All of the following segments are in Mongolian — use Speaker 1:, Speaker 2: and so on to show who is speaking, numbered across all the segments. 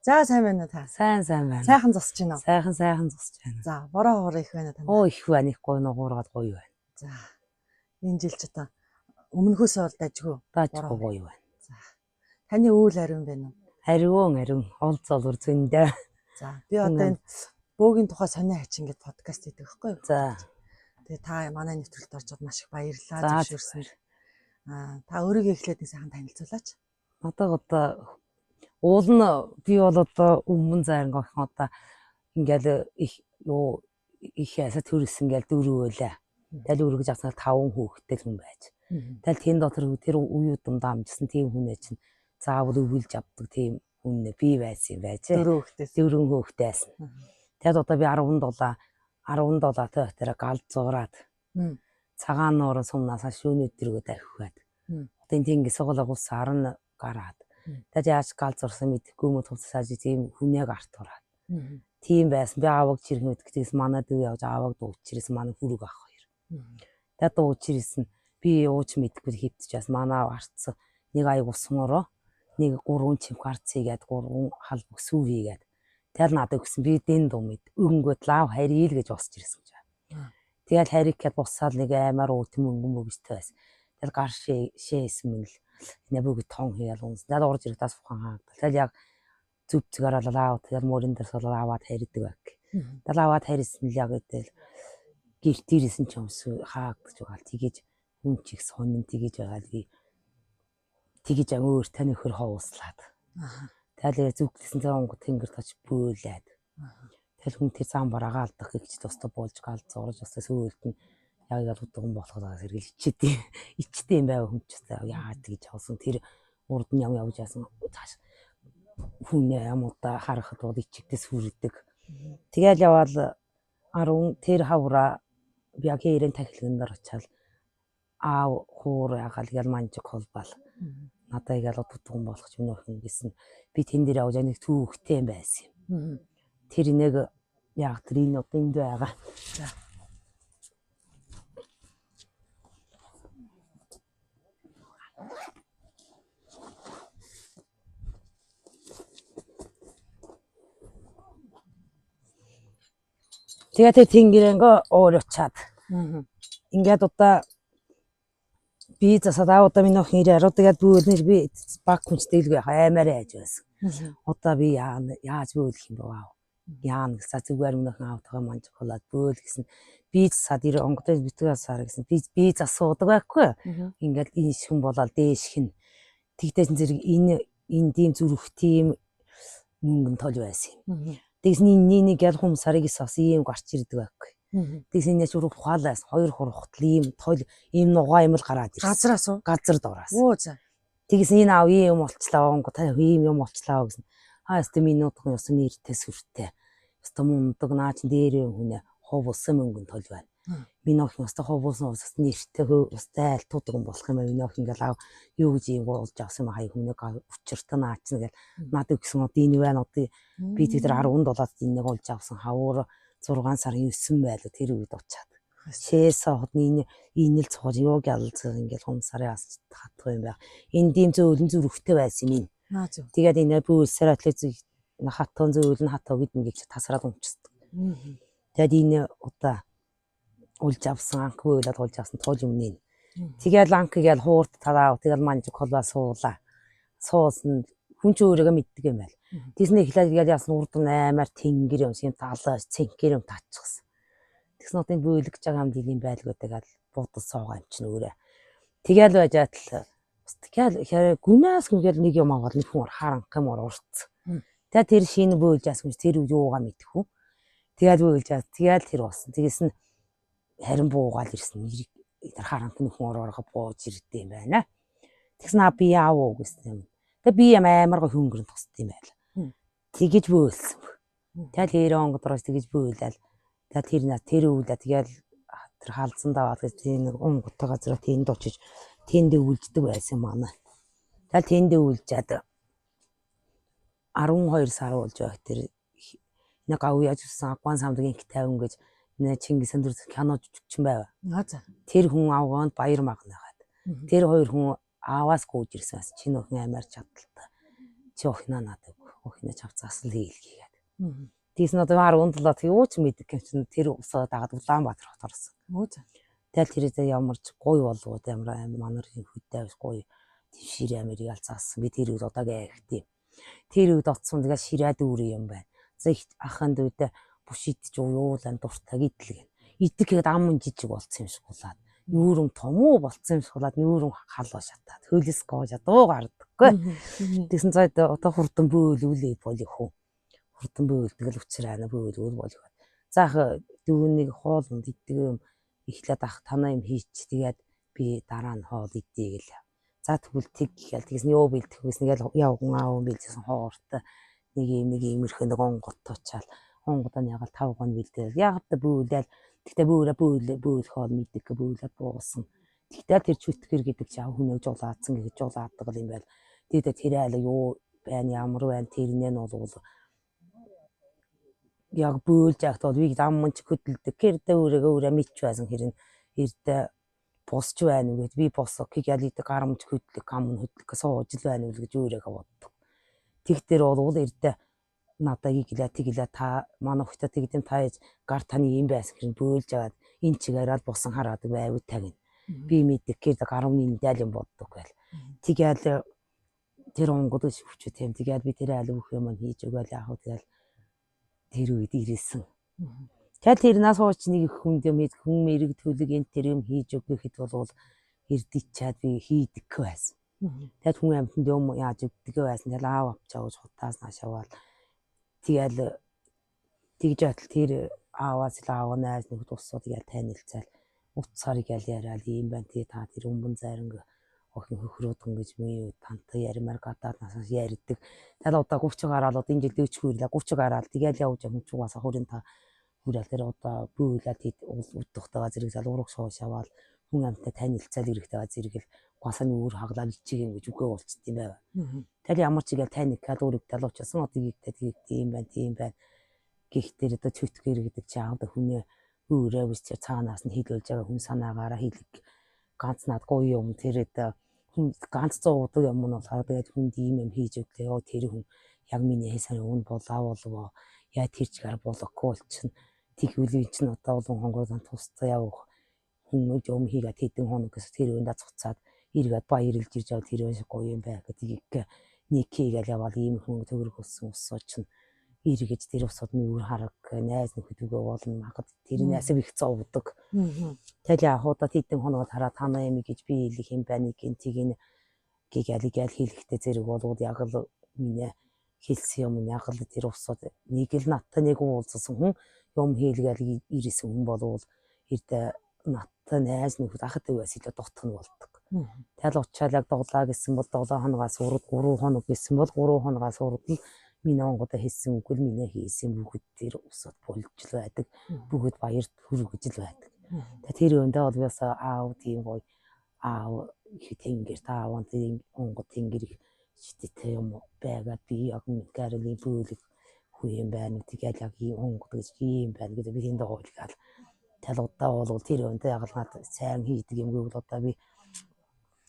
Speaker 1: За, сайн байна уу та?
Speaker 2: Сайн, сайн байна.
Speaker 1: Сайхан зогсож байна уу?
Speaker 2: Сайхан, сайхан зогсож байна.
Speaker 1: За, бороо хоор их байна танд.
Speaker 2: Оо, их байна, их гоё нугуургаад гоё байна.
Speaker 1: За. Энэ жил ч одоо өмнөхөөсөө бол дажгүй.
Speaker 2: Даажгүй гоё байна.
Speaker 1: За. Таны өвөл ариун байна уу?
Speaker 2: Ариун, ариун. Ол золвор зөндөө.
Speaker 1: За, би одоо энэ бөөгийн тухай сонио хачин гэдэг подкаст хийдэг байхгүй юу?
Speaker 2: За.
Speaker 1: Тэгээ та манай нэвтрүүлэлт орж чад маш их баярлалаа,
Speaker 2: За,
Speaker 1: зөвшөөрсөн. Аа, та өөрийгөө эхлээд нэг сайхан танилцуулаач.
Speaker 2: Надад одоо уул нь би бол одоо өмнө зайрангох одоо ингээл их юу их ясаа төрөсөн ингээл дөрөвөлээ. Тэгэл өргөж авсан таван хүүхэдтэй л хүн байж. Тэгэл тэн дотор тэр үе удамд амжсан тийм хүнээ чинь заавал өвөлж авдаг тийм хүн би байсан юм байж.
Speaker 1: Дөрөв хүүхэдтэй.
Speaker 2: Дөрвөн хүүхэдтэйсэн. Тэгэд одоо би 17 17 тойроо гал зураад цагаан нуурын сумнаасаа шүүний өдрөгөө дахиад. Одоо энэ тэнгис сугалаа гус 10 гараад. Тэгээд яаж гал зурсан мэдэхгүй юм тувцааж тийм хүнээ гарт ураад. Тийм байсан. Би ааваг чирхэн мэдгдээс манай дүү явж ааваг дууч ирсэн, манай хүрэг ах хоёр. Тэгээд дууч ирсэн. Би ууч мэдэхгүй хөвтчихээс манай аав арцсан. Нэг аяг усан ороо, нэг гурван чимх арц хийгээд, гурван халбаг сүү хийгээд. Тэгэл надад өгсөн. Би дэн дуу мэд. Өгөнгөт лав харил гэж босч ирсэн гэж байна. Тэгэл харик гэд босоод нэг аймаар өвтөн мөнгөн мөгөжтэй байсан. Тэгэл гар шээсэн мөн л нэ бүгд тон хийгээл унс. Тэгэл урж ирэх тас ухаан хаагдал. Тэгэл яг зүв зүгээр лав тэгэл мөрөн дээр суулаад аваад хариддаг байх. Тэгэл аваад харьсан л яг тэгэл гэрт ирсэн ч юмс хаагдаж байгаа л тгийж хүн чих сонин тгийж байгаа л би тгийж ан өөр тань өхөр ховууслаад. Тэгэл зүглэсэн цаа онгот тэнгэр тач бөөлээд. Тэгэл хүн тэр зам бараагаа алдах гэж тустай буулж гал зурж бас сүүлд нь яг яг удган болохоо сэргэл ичээдээ ичтэй юм байв хүн ч тустай яагаад тэгж явсан тэр урд нь ям явж яасан цааш хүн юм удаа харахад бол ичигдээс хүрдэг. Тэгэл яваал 10 тэр хавраа би яг хэрэн тахилган дээр очиад аав хуур ягаал гэл манжиг холбаал. Надаа ингээл удган болох юм нөхөн гэсэн би тэн дээр явж нэг түүхтэй юм байсан юм. Тэр нэг яг тэр энэ одоо энд байгаа.
Speaker 1: За.
Speaker 2: Тэгээ тэр тэнгэрэнго уур очиад. Ингээд одоо би засаад аа одоо миний охин ирээ аруу тэгээд бөөлнөр би баг хүнчтэйлгүй яах аймаар айж байсан. Одоо би яаж бөөлөх юм бэ аа. Яана гэсэн зүгээр миний охин аавтайгаа манж болоод бөөл гэсэн би засаад ирээ онгодой битгий асаар гэсэн би засуудаг байхгүй. Ингээд энэ шхэн болоод дээшхэн тэгтээс зэрэг энэ энэ тийм зүрх тийм мөнгөн тол байсан юм. Тэгсэн энэ нэг гял хум сарыг ис бас ийм гарч ирдэг байхгүй. Тэгсэн энэ ч урах ухаалаас хоёр хурхтал ийм тол ийм нугаа юм л гараад ирсэн.
Speaker 1: Газраас уу?
Speaker 2: Газар дураас.
Speaker 1: Оо за.
Speaker 2: Тэгсэн энэ аав ийм юм болчлаа онгоо та ийм юм болчлаа гэсэн. Аа өстө миний нутгийн ёс нэртэй сүртэй. Өстө мундаг наа чин дээр юм хүнэ ховлсон мөнгөн тол байна. Миний охин өстө ховлсон ус нэртэй өстө альтуудаг юм болох юм аа. Миний охин ингээл аав юу гэж ийм болж авсан юм хай хүнэ учиртай наа чин гэл надад өгсөн одоо энэ байна одоо би тэр 17-д энийг олж авсан хавуур 6 сарын 9 байлаа тэр үед очиад. Шээс хот энэ энэ л цугаж юу гялцсан ингээл хум сарын ас хатах юм байх. Энэ тийм зөөлөн зүрхтэй байсан юм.
Speaker 1: Наа зөв.
Speaker 2: Тэгээд энэ бүүлсээр атлет хатан зөөлөн хатаа гэд ингээд тасраад унцдаг. Тэгээд энэ удаа улж авсан анх бөөлөд улж авсан тул юм нэ. Тэгээд анх гээл хуурт талаа тэгэл манжиг холбоо суулаа. Суусан хүн ч өөрийгөө мэддэг юм байл. Тэгснэ эхлээд гээл яасан урд нь аймаар тэнгэр юм шиг талаа цэнхэр юм татчихсан. Тэгсэн одоо энэ бөөлөж байгаа юм дийг юм байлгүй тэгэл будал суугаа юм чинь өөрөө. Тэгэл байж атал тэгэл хэрэг гүнээс гүнгээл нэг юм аваад нэг хүн харанх юм урцсан. Тэгээ тэр шинэ бөөлж яасан юм тэр юугаа мэдхүү. Тэгэл бөөлж яас тэгэл тэр болсон. Тэгээс нь харин буугаал ирсэн. Тэр харанх нэг хүн ороороо бууж ирдээ юм байна. Тэгсэн аа би яав уу гэсэн юм. Тэгээ би юм амар гоо хөнгөрөн тусд юм байл. Тэгэж бөөлсөн. Тэгэл хэрэг онгод ороос тэгэж бөөлөөл. Тэгээ тэр на тэр үүлээ тэгэл тэр халзан даваад гэж тийм нэг онготой газар тэнд очиж тэнд өвлждөг байсан манай. Тэгэл тэнд өвлжээд 12 сар болж байх тэр нэг ав яаж ирсэн Афган самдгийн их тавин гэж нэ Чингис өндөр кино жүжигчин байв.
Speaker 1: Аа за.
Speaker 2: Тэр хүн Афганд баяр магнагаад. Тэр хоёр хүн ааваас гүйж ирсэн бас чи нөхөн аймаар чадaltaй. Чи охиноо надад өг. Охиноо чав засал хийлгээгээд. Тэгсэн одоо 17 юу ч мэддэг юм чинь тэр усаа дагаад Улаанбаатар хот орсон.
Speaker 1: Өө за.
Speaker 2: Тэгэл тэрээдээ ямар ч гуй болвол ямар аим манарын хөдөө авч гуй тийм ширээ амир ял заасан. Би тэр үед удааг айхтیں۔ Тэр үед оцсон тэгээ ширээ дүүрэн юм байна. За их ахын дүүдээ бүш идэж уюулан дуртай гидлэг. Идэх гээд ам жижиг болцсон юм шиг болоод нүүрэн том уу болцсон юм шиг болоод нүүрэн халуу шатаад хөлөөс гоож дуу гардаггүй. Тэгсэн зайд одоо хурдан бөөлүүлээ болох хөө. Хурдан бөөлдөг л учраа бөөлүүл болох. За ах дүүнийг хоолнд иддэг юм эхлээд ах танаа юм хийч тэгээд би дараа нь хоол идье гэл. За тэгвэл тэг гээл тэгсэн ёо бэлтгэх гэсэн гээл явган аав бэлдсэн хоортой нэг юм нэг иймэрхүү нэг онгот туучаал онгодоо ягаал тав гон бэлдээл яг та бөөлээл тэгтээ бөөрэ бөөлэ бөөлөх хоол мэддэг бөөлө буусан. Тэгтэл тэр чүтгэр гэдэг чи ав хүнээ жуулаадсан гэж жуулаадаг юм байл. Тэгээд тэр айл юу байна ямар байна тэрнээ нь бол яг бөөлж яхад бол би зам мөн ч хөдөлдөг. Гэрдэ өөрийгөө өөрөө мэдч байсан хэрэг эрдэ босч байна уу гэд би босоо гял идэг гарамж хөдлөг гам хөдлөг сууж л байна уу гэж өөрийгөө боддог. Тэг дээр бол эрдэ надаа иглээ тэглээ та манай хөлтөө тэгдэм та ээж гар таны юм байсан хэрэг бөөлж аваад энэ чигээр л босон хараадаг байв тагна. Би мэддэг гэр гарамны дээл юм боддог байл. Тэгэл тэр онгод шүвч тийм тэгэл би тэр айл бүх юм хийж өгөөл яах вэ тэгэл тэр үед ирсэн. Тэгэл тэр нас хууч нэг их хүнд юм хүн мэрэг төлөг энэ тэр юм хийж өгөх гэхэд бол эрдичаад би хийдэг байсан. Тэгэл хүн амьтанд юм яаж өгдөг байсан. Тэгэл аав авчаа гэж хутаас наашаавал тэгэл тэгж байтал тэр ааваас л аав найз нөхөд усууд тэгэл танилцаал уцаар гэл яриад ийм байна тий та тэр өмбөн зайранг охин хөхрөөдгөн гэж ми тантай яримаар гадаад насаас ярьдаг. Тэгэл одоо 30 гараал одоо энэ жил 40 хүрлээ 30 гараал тэгэл явж хүн чугаас 25 хүрээл тэр одоо бөөлээд хэд удахтайгаа зэрэг зал ураг шоошавал хүн амьтаа танилцаал эрэхтэйгаа зэрэг л гасаны өөр хаглаад ичиг юм гэж үгээ болчт юм байв. Тэгэл ямар ч игээл таникал өөрөгтэй л уучсан одоо ийгтэй тэгтэй юм байна тийм байна. Гэхдээ одоо чөтгөр гэдэг чи аавда хүнээ өөрөө биш тэр цаанаас нь хилүүлж байгаа хүн санаагаараа хийлэг ганц над гоё юм тэр одоо хүн ганц зуудаг юм нь болохоор тэгээд хүнд ийм юм хийж өглөө ёо тэр хүн яг миний хийсэн юм болоо болов яа тэр чигээр болохгүй болчихно тэг үлийн чинь одоо улан хонгорон тусцаа явах хүн юм хийгээд хэдэн хоног гэсэн тэр өндө цуцаад эргээд баярлж ирж байгаа тэр өн гоё юм бай гэдэг нэг хийгээл яваал ийм хүн төгрөг болсон усуу чинь эргэж тэр усууд нь үр хараг найз нөхөдөгөө болно магад тэрнээс их зовдөг. Тэгэл яг удаа хэдэн хоногод хараа танаа юм гэж би хэлэх юм байна гин тийг гигээл гээл хэлэхдээ зэрэг болвол яг л миний хэлсэн юм яг л тэр усууд нэг л надтай нэг уулзсан хүн юм хийлгээл ирсэн хүн болвол эрдэ надтай найз нөхөд ахад өвөөс илүү дутх нь болдог. Тэгэл учаал яг дуглаа гэсэн бол 7 хоногоос урд 3 хоног гэсэн бол 3 хоногоос урд нь миний онгодоо хэлсэн үг л миний хийсэн бүгд тэр усууд болж л байдаг. Бүгд баяр хүргэж л байдаг. Тэгээ тэр өндөө бол би бас аав тийм гоё аав их тэнгэр та аавын тийм онгод тэнгэр их шитэтэй юм байгаад би яг гарилийн бөөлөг хүү юм байна. Тэгэл яг ийм онгод гэж ийм байна гэдэг би тэнд гойлгаал. Тэгэл удаа бол тэр өндөө яг л над сайн хийдэг юм гэвэл одоо би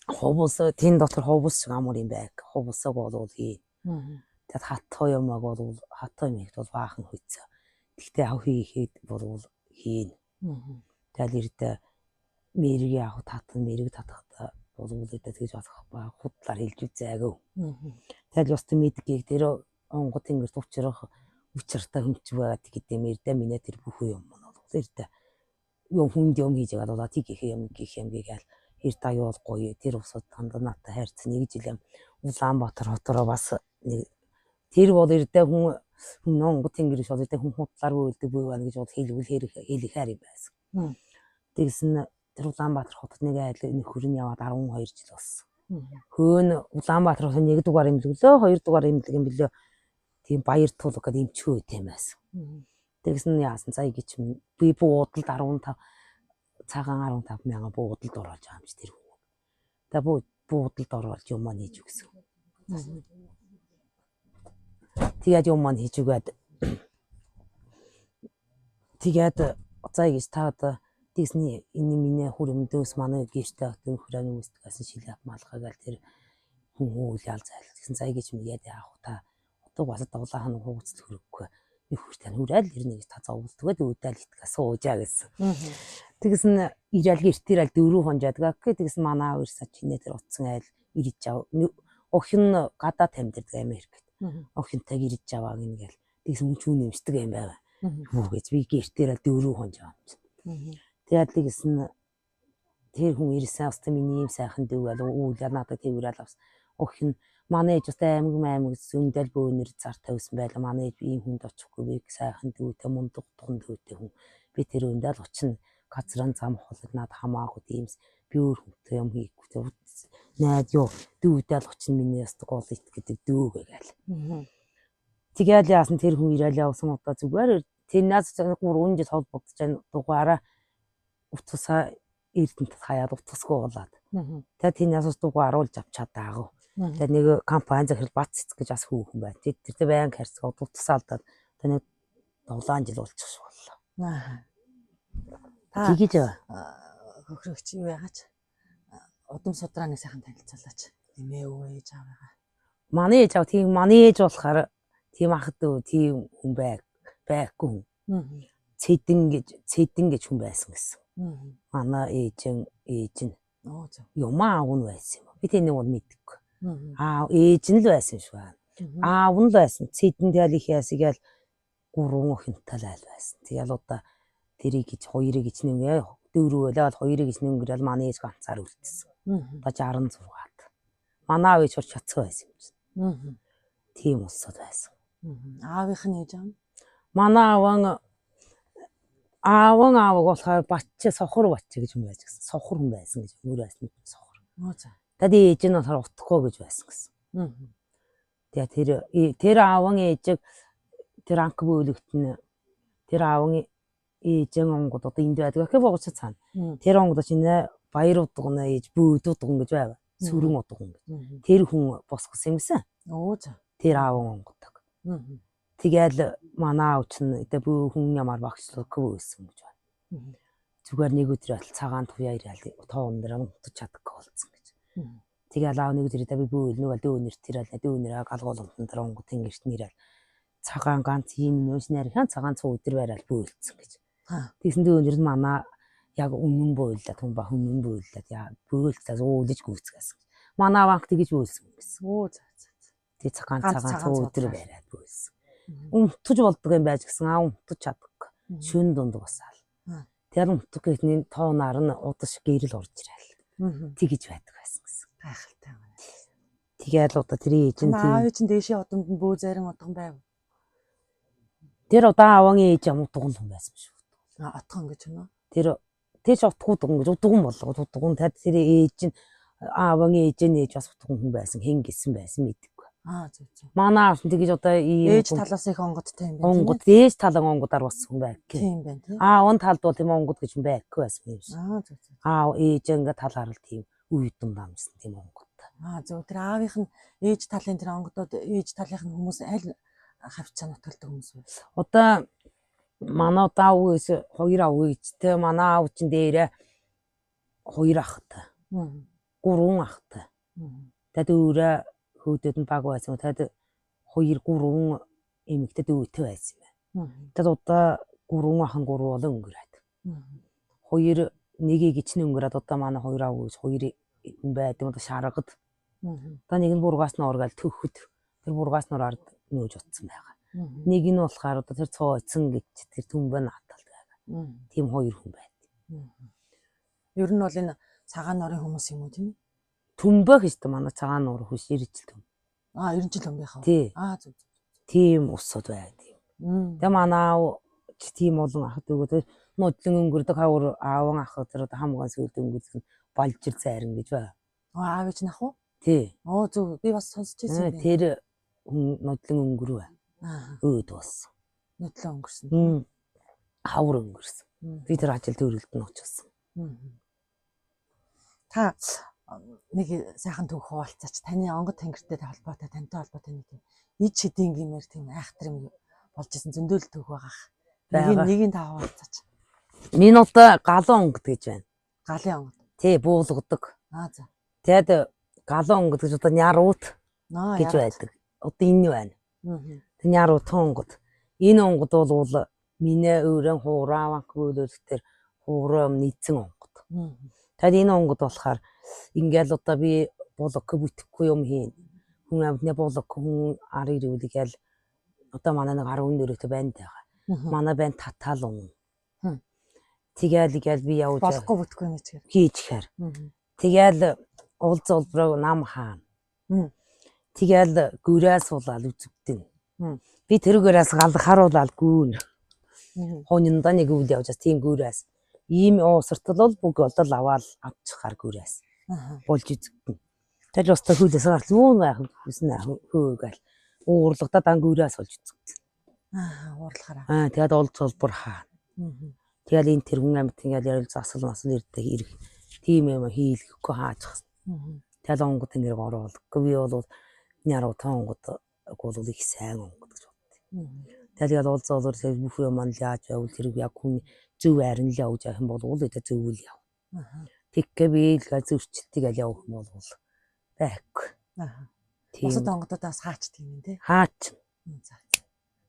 Speaker 2: ховс тэн дотор ховс шиг амар юм байг. Ховсог бол хий. Тэгэд хатуу юмаг бол хатуу юм хийхэд бол баахан хүйцээ. Тэгтээ ав хийхэд бол хийн. Тэгэл эрдэ мэрэг яг татан мэрэг татахта бол эрдэ тэгж болох ба худлаар хэлж үзээгөө. Тэгэл ёстой мэдгийг тэр онгод тэнгэрт учрах учиртай хүнч байгаад гэдэг юм эрдэ минь тэр бүх юм бол эрдэ юм хүнд юм хийж байгаа бол тийг их юм гих юм гээл эрт аюул гоё тэр усууд дандаа надтай хайрцан нэг жил юм Улаанбаатар хотороо бас нэг тэр бол эрдэ хүн хүн онгод тэнгэр биш бол эрдэ хүн худлаар бөөлдөг бөө байна гэж бол хэлвэл хэлэхээр юм байсан. Тэгсэн тэр Улаанбаатар хотод нэг айл нөхөр нь яваад 12 жил болсон. Хөөн Улаанбаатар хотод нэг дугаар имлэглөө, хоёр дугаар имлэг юм билээ. Тийм баяр тулг гэдэг эмчхүү тийм байсан. Тэгсэн нь яасан заа гэж би буудалд 15 цагаан 15 мянган буудалд оруулж байгаа юм чи тэр хүн. Тэгээ буудалд оруулж юм маань хийж өгсөн. Тэгээд юм маань хийж өгөөд тэгээд заа гэж та одоо тэгсний энэ миний хүрэмдөөс манай гэрте хотын хүрээний үүсдгээс шилээ малгай гал тэр хүн хуулиал зайл. Тэгсэн заа гэж мэгээд яах вэ та Дугаас 7 хоног хугацал хөрөхгүй. Нэг хүртэл хүрэл ирнэ гэж та зовлтгоод үүдэл итгэе суужаа гэсэн. Тэгсэн ирээл гэрт ирээл 4 хон жадаг. Тэгсэн манай аав ирсэн чинээ тэр утсан айл ирж ав. Охин гадаад амьдардаг Америкт. Охинтойг ирж аваа гингээл. Тэгсэн хүн чүүн нэмсдэг юм байгаа. Юу гэж би гэрт ирээл 4 хон жаа юм чинь. Тэгээд тэгсэн тэр хүн ирсэн бас миний ийм сайхан дүү байл үүлээ надад тэрүүрэл авсан. Охин манай ээж бас аймаг аймаг зөндөл бөөнөр зар тавьсан байла. Манай ээж ийм хүнд очихгүй би сайхан дүүтэй мундаг дуган дүүтэй хүн. Би тэр өндөл очино газрын зам холог над хамаагүй тиймс би өөр хүнтэй юм хийхгүй тэ найд юу дүүдэл очин миний ястаг гол ит гэдэг дүүгээ гээл. Тэгэл яасан тэр хүн ирээл явсан удаа зүгээр тэрнээс 3 жил холбогдож байна дугаараа утасаа Эрдэнэт хаяад утасгүй болоод. Тэгээ тэрнээс дугаар оруулж авч чадаагүй. Тэгээ нэг компани захирал бац цэцэг гэж бас хүүхэн байна. Тэр тэртээ байнга харьцгаа утасаа алдаад тэгээ нэг 7 жил болчих шиг боллоо.
Speaker 1: Та
Speaker 2: Тэгэж
Speaker 1: хөхрөгч юу яагач? Удам судраа нэг сайхан танилцуулаач. Эмээ өвөө ээж аав байгаа.
Speaker 2: Манай ээж аав тийм манай ээж болохоор тийм ах дүү тийм хүн байхгүй хүн. Цэдэн гэж хүн байсан гэсэн. Манай ээж нь
Speaker 1: Оо зөв.
Speaker 2: Юмаа аав нь байсан юм. Би тэнийг бол мэдэхгүй. Аа ээж нь л байсан шүү. Аав нь л байсан. Цэдэн тэгэл их яасыг ял гурван охинтой л айл байсан. Тэгэл одоо тэрийг гэж хоёрыг гэж нэмгээ дөрөвөлөө хоёрыг гэж нэмгэрэл манай ээж ганцаар үлдсэн. Одоо 66-ад. Манай аав ээж хор чацсан байсан юм чинь. Тийм улсууд байсан.
Speaker 1: Аавынх нь ээж аав.
Speaker 2: Манай ааван аавыг болохоор Батч сохор Батч гэж хүн байж гисэн. Сохор хүн байсан гэж өөр байсан сохор.
Speaker 1: Оо за.
Speaker 2: Тэгэд ээж нь болохоор утахгүй гэж байсан гэсэн. Тэгээ тэр ааван ээжийг тэр анх бөөлөгт нь тэр ааван ээжэн онгод одоо энд байдаг гэхэ богоч цаана. Тэр онгод чинь баяр удгана ээж бөөд удган гэж байв. Сүрэн удган гэж. Тэр хүн босгосон юмсан.
Speaker 1: Оо за.
Speaker 2: Тэр ааван онгодог. Тэгэл манай аав чинь одоо бөө хүн ямар багшлах байсан гэж байна. Зүгээр нэг өдөр бол цагаан туяа ирээл тоон дээр унтаж чадахгүй болсон гэж. Тэгэл аав нэг өдөр би бөөл нэг л дөө нэр тэр ал дөө нэр галгуул унтан дээр онгод тэнгэрт нэрэл цагаан ганц ийм нөөс нарийн цагаан цуу өдөр барайл бөөлцсөн гэж. Тэгсэн дөө нэр нь манай яг үнэн бөөллээ түн ба үнэн бөөллээ яа бөөлцээ уулж гүйцгээсэн. Манай аав анх тэгэж бөөлсөн гэсэн.
Speaker 1: Оо за за.
Speaker 2: Тэг цагаан цагаан цуу өдөр бариад бөөлсөн. Унтаж болдог юм байж гисэн аа унтаж чадахгүй. Шүн дунд басаал. Тэр унтах гэхний тоонаар нь удаш гэрэл орж ирээл. Тэгэж байдаг байсан гэсэн.
Speaker 1: Гайхалтай юм.
Speaker 2: Тэгэл одоо тэр ээж нь
Speaker 1: тийм аав чинь дээшээ удамд нь бөө зарим удган байв.
Speaker 2: Тэр удаа аван ээж юм удган хүн байсан шүү.
Speaker 1: А отгон гэж байна уу?
Speaker 2: Тэр тийш утгүй дуган гэж удган болго удган тад тэр ээж нь ааван ээж нь ээж бас утган хүн байсан хэн гисэн байсан мэдэхгүй.
Speaker 1: Аа зөв зөв.
Speaker 2: Манай аав тэгэж одоо ийм
Speaker 1: ээж талаас их онгодтой юм байна.
Speaker 2: Онгод ээж талан онгодаар болсон хүн байх.
Speaker 1: Тийм байна тийм.
Speaker 2: Аав нь талд бол тийм онгод гэж хүн байхгүй байсан юм шиг.
Speaker 1: Аа зөв зөв.
Speaker 2: Аав ээж ингээ тал харал тийм үе дунд амжсан тийм онгод.
Speaker 1: Аа зөв. Тэр аавынх нь ээж талын тэр онгодууд ээж талынх нь хүмүүс аль хавцаа нутгалдаг хүмүүс вэ?
Speaker 2: Одоо манай одоо аав ээс хоёр аав ээжтэй манай аав чинь дээрээ хоёр ахтай. Гурван ахтай. Тэгэд өөрөө хөөдөд нь баг байсан. Тэгэд хоёр гурван эмэгтэй дүүтэй байсан юм байна. Тэгэд одоо гурван ах нь гурван болон өнгөрөөд. Хоёр нэгийг ичнэ өнгөрөөд одоо манай хоёр аав ээж хоёр хүн байдаг. Одоо шаргад. Одоо нэг нь бургаас нуур гээл төхөд. Тэр бургаас нуур ард нөөж утсан байгаа. Нэг нь болохоор одоо тэр цооцсон гэж тэр түмбэ нааталд байгаа. Тийм хоёр хүн байд.
Speaker 1: Ер нь бол энэ цагаан нуурын хүмүүс юм уу тийм ээ?
Speaker 2: Түмбэ гэж тэ манай цагаан нуур хүш иржил түм.
Speaker 1: Аа ерөнжил түмбэ хаа. Аа зөв зөв.
Speaker 2: Тийм усуд байд юм. Тэгээ манай аав ч тийм олон ах дүүгөө тэр нудлан өнгөрдөг хавар ааван ах тэр одоо хамгаан сүүлд өнгөрдөг нь балжир зайран гэж бай.
Speaker 1: Аа аав ээж нах уу?
Speaker 2: Тий.
Speaker 1: Оо зөв би бас сонсч байсан юм.
Speaker 2: Тэр хүн нудлан өнгөрөв. Аа. Өөд болсон.
Speaker 1: Нудлан өнгөрсөн.
Speaker 2: Хавар өнгөрсөн. Би тэр ажил төрөлд нь очсон.
Speaker 1: Та нэг сайхан түүх хуваалцаач. Таны онгод тэнгэртэй холбоотой, тантай холбоотой нэг тийм ид шидийн гэмээр тийм айхтар юм болж исэн зөндөл түүх байгаах. Нэг нь та хуваалцаач.
Speaker 2: Миний одоо галан онгод гэж байна.
Speaker 1: Галын онгод.
Speaker 2: Тий, буулгадаг.
Speaker 1: Аа за.
Speaker 2: Тэгэд галан онгод гэж одоо няруут гэж байдаг. Одоо энэ байна. Тэний 10 онгод. Энэ онгод бол миний өөрөн хуурай хөлөөлөлтөр хуурай нийцэн онгод. Тэгэд энэ онгод болохоор ингээл одоо би болог бүтэхгүй юм хийн. Хүн амьтны болог хүн ар ирүүлэг ял одоо манай нэг 14-т банд байгаа. Манай банд татаал ун. Тэгэл ингээл би явж
Speaker 1: болохгүй бүтэхгүй нэг чигээр
Speaker 2: хийчихээр. Тэгэл уулз олброг нам хаана. Тэгэл гүрээ суулаад үзэгдэн. Би тэр гүрээс галхаруулаад гүүн. Хонинда нэг үйл явж тийм гүрээс. Ийм уусартал бол бүх болол аваад авчихаар гүрээс. Болж үзэгдэн. Тэгэл бас хөлөөс гарч юу байх хүснэ хөөгээл. Уурлагдаа дан гүрээс болж үзэгдэн.
Speaker 1: Аа, уурлахаараа.
Speaker 2: Аа, тэгээд олд солбор хаана. Тэгэл энэ тэр хүн амьд ингээл ярил засал масал ирдэг ирэх. Тийм юм хийлгэхгүй хаачихсан. Тэгэл онгод ингэр оруулахгүй. Би бол 10 онгод бол их сайн онгод гэж боддог. Тэгэл яг уулз олоор бүх юм л яаж байвал тэр яг хүн зөв арин л явж явах юм бол это зөв л яв. Тэгхэ би л зөрчилтийг аль явах юм бол байхгүй.
Speaker 1: Тийм. Бусад онгодуудаас хаач тийм юм тий.
Speaker 2: Хаач.
Speaker 1: За.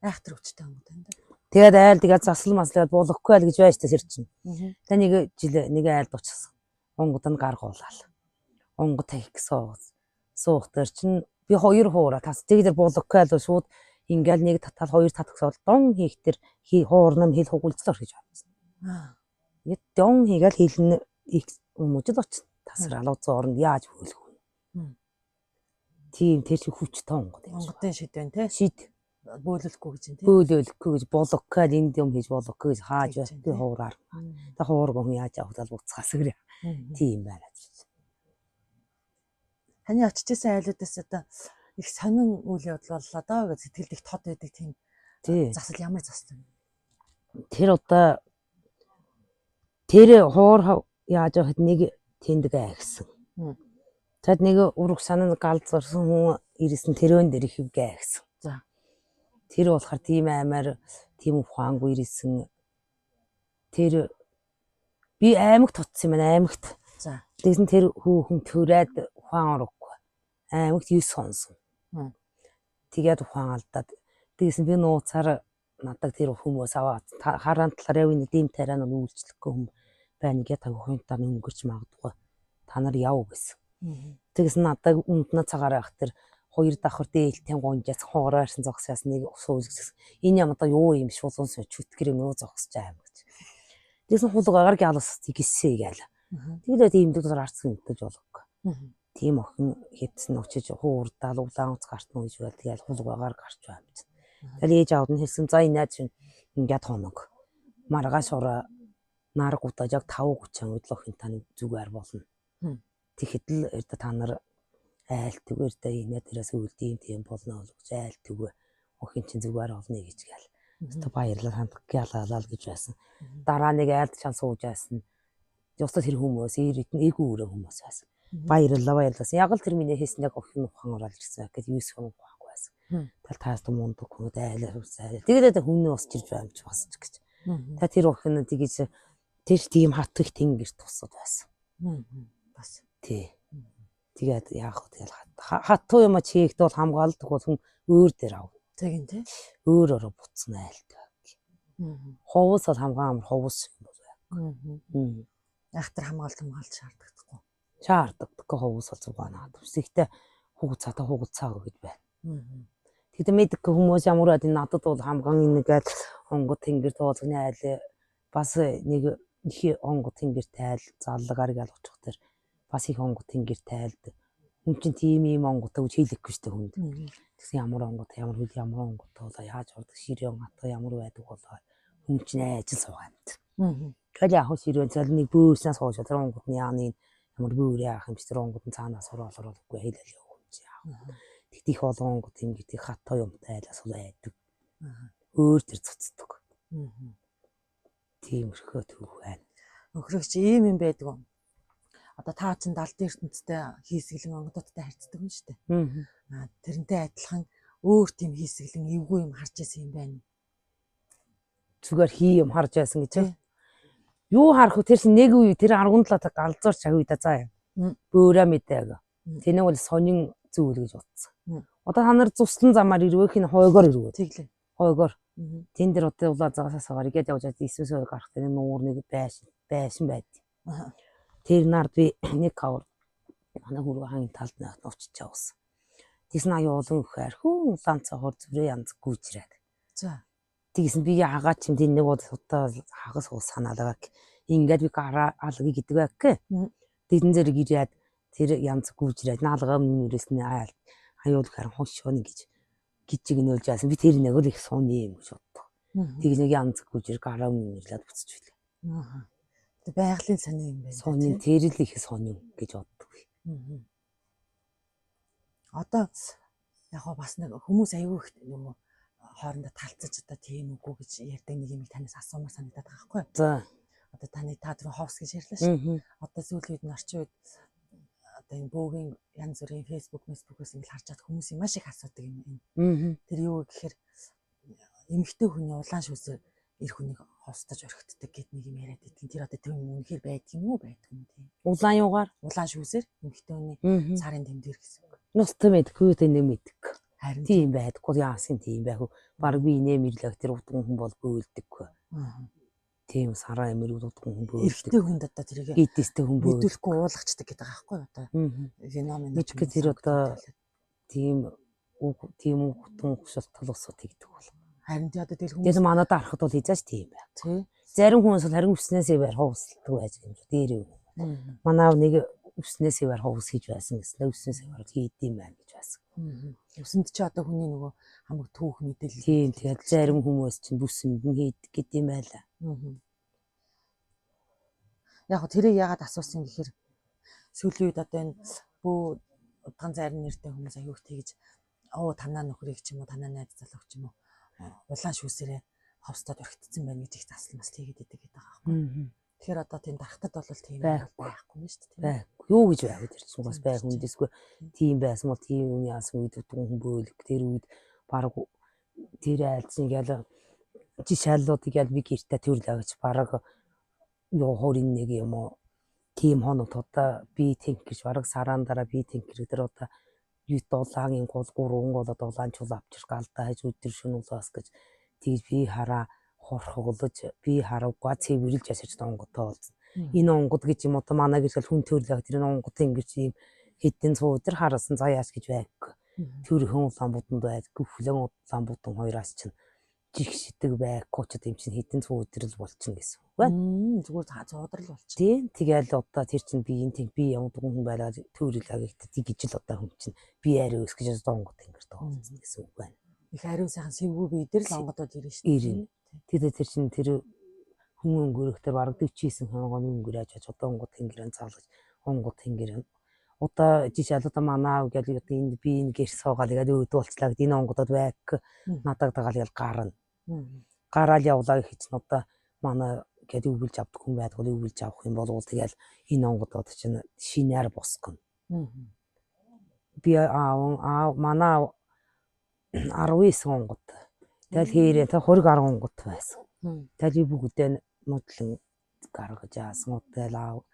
Speaker 1: Айхтар хүчтэй онгод энэ.
Speaker 2: Тэгээд айл тэгээд засал маслаад болохгүй аль гэж байж та тэр чинь. Тэ нэг жил нэг айлд очихсан. Онгод нь гаргуулаад. Онгод их суух. Суух дээр чинь би хоёр хуураа тас тэгдэр болохгүй аль шууд ингээл нэг татал хоёр татах бол дон хийх тэр хуурнам хэл хугуулцлаар хийж авсан. Яг дон хийгээл хэлнэ их хүмүүжил очно. Тасрал уцаа оронд яаж хөөлөх вэ? Тийм тэр чи хүч тонгод
Speaker 1: юм. Онгодын шид байна те.
Speaker 2: Шид
Speaker 1: бөөлөлөхгүй гэж юм те.
Speaker 2: Бөөлөлөхгүй гэж болохгүй л энд юм хийж болохгүй гэж хааж би хуураар. Та хуург хүн яаж авах тал буцаас гэрээ. Тийм байна.
Speaker 1: Таны очиж исэн айлуудаас одоо их сонин үйл явдал боллоо доо гэж сэтгэлд их тод байдаг тийм засал ямар засал вэ?
Speaker 2: Тэр одоо тэр хуур яаж явахад нэг тэндэг айгсан. Тэгэд нэг ураг санаа гал зорсон хүн ирсэн тэрэн дээр их ивгэ айгсан.
Speaker 1: За.
Speaker 2: Тэр болохоор тийм аймаар тийм ухаангүй ирсэн. Тэр би аймагт утсан юм байна аймагт.
Speaker 1: За.
Speaker 2: Тэгсэн тэр хүүхэн төрөөд ухаан орохгүй. Аймагт 9 хонсон. Тэгээд ухаан алдаад тэгсэн би нууцаар надад тэр хүмүүс аваад хараан талаар явна дэм тариа нь үйлчлэхгүй хүн байна гэ та хүүхэнтаа өнгөрч магадгүй та нар яв гэсэн. Тэгсэн надад үнднэ цагаар байх тэр хоёр давхар дээлтэй гонжаас хоороо ирсэн зогсоос нэг суулгасан. Энэ юм одоо юу юм шулуун сууч чүтгэр юм уу зогсож байгаа юм гэж. Тэгсэн хулгаагаар гялас гисээ гээл. Тэгээд тийм дэг арцсан мэдэж болохгүй. Тийм охин хэвцэн очиж хуурдаал улаан уц гартна гэж байл тэгэл хулгаагаар гарч байгаа юм чинь. Тэгэл ээж аав нь хэлсэн за энэ чинь ингээд хоног. Маргааш ураа нарг удаж яг 5:30 өдлөх охин таны зүгээр болно. Тэгэхэд л эрдэ та нар айл түгээр дэ инээ дээрээс үлдээ тийм болно гэж айл түгэ охин чинь зүгээр олно гэж гээл. Өстө баярлал хандах гялалал гэж байсан. Дараа нэг айлд чан сууж байсан. Ёстой тэр хүмүүс ирээд эйгүү өрөө хүмүүс байсан. Баярлалаа баярлалаа. Яг л тэр миний хийсэн яг охин ухаан ороод ирсэн гэхэд юу хүн ухаангүй байсан. Тэгэл таас том мундаг хүмүүс айлаа хуцаа. Тэгээд хүн нь усч ирж байгаа юм чи бас ч гэж. Та тэр охин нь тэгэж тэр тийм хат их тэнгэр тусад байсан.
Speaker 1: Бас.
Speaker 2: Тий. Тэгээд яах вэ тэгэл хатуу юм чийгт бол хамгаалдаг бол хүн өөр дээр ав.
Speaker 1: Тэгин тий.
Speaker 2: Өөр өрөө буцна айлт байг. Ховус бол хамгаан амар ховус юм бол
Speaker 1: байг. Айхтар хамгаалт хамгаалт шаардлагатай.
Speaker 2: Шаардлагатай ховус бол зугаан наад. Гэхдээ хугацаатай хугацаа гэж байна. Тэгтээ мэдгүй хүмүүс ямар байд надад бол хамгаан нэг айл онгод тэнгэр туулганы айл бас нэг их онгод тэнгэр тайл заллагаар гал очих тэр бас их онгод тэнгэр тайлд хүн чинь тийм юм онготой гэж хэлэхгүй шүү дээ хүнд. Тэгсэн ямар онгод ямар хөл ямар онготой болоо яаж ордог ширэн атга ямар байдаг болоо хүн чинь ажил суугаа юмт. Тэгэл яг ширэн цал нэг бөөснөө сууж тэр онгод нь яаны ямар бөөрэ яах юм чи тэр онгод нь цаанаас орол оролгүй хэлэл явах юм чи яах. Тэгт их олон онгод тэнгэр их хатаа юмтай айлаас бол айдаг. Өөр тэр цуцдаг. Тийм өрхөө түүх байна.
Speaker 1: Өхрөгч ийм юм байдаг юм. Одоо та чинь далдын ертөнцтэй хийсгэлэн онгодуудтай харьцдаг юм шүү дээ. Аа тэрнтэй адилхан өөр тийм хийсгэлэн эвгүй юм харж байсан юм байна.
Speaker 2: Зүгээр хий юм харж байсан гэж. Юу харах вэ? Тэр чинь нэг үе тэр 17 та галзуурч аг үе да заа юм. Бөөрэ мэдээг. Тэнэг бол сонин зүйл гэж бодсон. Одоо та нар зуслан замаар ирвэх энэ хойгоор ирвэ.
Speaker 1: Тэглээ.
Speaker 2: Хойгоор. Тэн дээр одоо улаан загасаас сагаар игээд явж байгаад Иесус хоёр гарах тэр нуур нэг байшин байд. Тэр нард би нэг кавар манай хүүрэг хааны талд нэг очиж явсан. Тэгсэн аюу олон өхөр хүү улаан цохор зүрээ янз гүйжрээд.
Speaker 1: За.
Speaker 2: Тэгсэн би яагаад ч юм тэр нэг удаа хагас уус санаалаа. Ингээд би гараа алгыг гэдэг байх. Тэгэн зэрэг ирээд тэр янз гүйжрээд наалгаа өмнөөс нь айл аюул харин хошооно гэж гिचиг нөлж яасан. Би тэр нэг л их сууны юм гэж боддог. Тэг нэг янз гүйжэр гараа өмнөрлээд буцаж билээ.
Speaker 1: Тэг байгалийн сони юм байна.
Speaker 2: Сони тэр л их сони гэж боддог.
Speaker 1: Одоо яг гоо бас нэг хүмүүс аюу их нөгөө хоорондоо талцаж одоо тийм үгүй гэж ярьдаг нэг юм танаас асуумаар санагдаад байгаа байхгүй.
Speaker 2: За.
Speaker 1: Одоо таны та түрүү ховс гэж ярьлаа шүү. Одоо сүүлийн үед нь орчин үед одоо энэ бөөгийн янз бүрийн Facebook, Facebook-ээс ингэ харж чад хүмүүсийн маш их асуудаг юм энэ. Тэр юу гэхээр эмэгтэй хүний улаан шүүсээр эр хүнийг ховстож орхитдаг гэд нэг юм яриад идэх. Тэр одоо тэр юм үнэхээр байдаг юм уу байдгүй юм тийм.
Speaker 2: Улаан юугаар?
Speaker 1: Улаан шүүсээр эмэгтэй хүний сарын тэмдэр гэсэн үг.
Speaker 2: Нустай мэдгүй тэ нэ мэддэг.
Speaker 1: Харин
Speaker 2: тийм байдаггүй яасан тийм байх вэ? Бараг би инээ мэрлэг тэр удган хүн бол бөөлдөггүй. Тийм сараа эмэр удган хүн бөөлдөг.
Speaker 1: Эрэгтэй хүнд одоо тэрийг
Speaker 2: гидээстэй хүн бөөлдөг.
Speaker 1: Мэдүүлэхгүй уулгачдаг гэдэг байгаа байхгүй одоо. Феномен.
Speaker 2: Мэдгүй тэр одоо тийм үг тийм үгтэн хөшөлт толгосоо тэгдэг бол.
Speaker 1: Харин тий одоо тэгэл хүмүүс
Speaker 2: Тэгэл манад арахад бол хизээч тийм байх.
Speaker 1: Тий.
Speaker 2: Зарим хүмүүс бол харин өснөөсөө барь хувцалдаг байж юм шүү дээр юм. Манай нэг өснөөсөө барь хувц хийж байсан гэсэн. Өснөөсөө барь хийд юм байна гэж байсан.
Speaker 1: Өсөнд чи одоо хүний нөгөө хамаг түүх мэдээлэл.
Speaker 2: Тийм тэгээд зарим хүмүүс чинь бүсэнд нь хийдэг гэдэг юм байла.
Speaker 1: Яг го тэрийг яагаад асуусан гэхээр сүүлийн үед одоо энэ бөө удган зарим нэртэй хүмүүс аюух тэгж оо танаа нөхрийг ч юм уу танаа найз залууг ч юм уу улаан шүүсээрээ ховстод орхитсон байна гэж их засал мас хийгээд идэг гэдэг байгаа байхгүй. Тэгэхээр одоо тийм дарахтад бол тийм байхгүй юм шүү дээ.
Speaker 2: Байхгүй. Юу гэж байх вэ тэр чинь бас байх үндэсгүй. Тийм байсан бол тийм юм яасан үед удган хүн бөөлөг тэр үед бараг тэр айлцын ял жишээллүүдийг ял би гэртээ төрлөө гэж бараг юу 21 юм уу тийм хоног одоо би тэнхэж бараг сараан дараа би тэнхэр тэр одоо юу дулаан гол гурван гол дулаан чул авчир галдаа хаж өдөр шөнө улаас гэж тэгж би хараа хорхоглож би харавгаа цэвэрлж ясаж онгодтой болсон. Энэ онгод гэж юм одоо манай гэрэл хүн төрлөө тэр энэ онгод ингэж юм хэдэн цуу өдөр харасан заяаш гэж байггүй. Төрхөн улаан буданд байдгүй хүлэн улаан будан хоёроос чинь жигшдэг байггүй ч юм чинь хэдэн цуу өдөр л болчихно гэсэн үг байна.
Speaker 1: Зүгээр зуудрал болчихно.
Speaker 2: Тийм. Тэгэл одоо тэр чинь би энэ тийм би ямар хүн байлаа төрөлөө гэхдээ тэгж л одоо хүн чинь би арай өс гэж одоо онгод ингэр тоолцсон гэсэн үг байна.
Speaker 1: Их ариун сайхан сэвгүй бие дээр л онгодод ирнэ шүү дээ.
Speaker 2: Ирнэ. Тэгээд тэр чинь тэр хүн өнгөрөх тэр бараг 49 хонгоны өнгөрөөж одоо онгод тэнгэрэн заалгаж онгод тэнгэрэн одоо жишээл одоо манай аав гэл одоо энд би энэ гэр суугаад тэгээд өөдөө болцлаа гэд энэ онгодод байг надаг дагаал ял гарна. Гараал явлаа гэх чинь одоо манай гээд өвлж авдаг хүн байдгүй өвлж авах юм бол тэгэл энэ онгодод чинь шинээр босгоно. Би аав манай 19 онгод. Тэгэл хийрээ та 20 гаруй онгод байсан. Тэгэл би бүгдээ нудлан гаргаж яасан. Тэгэл аав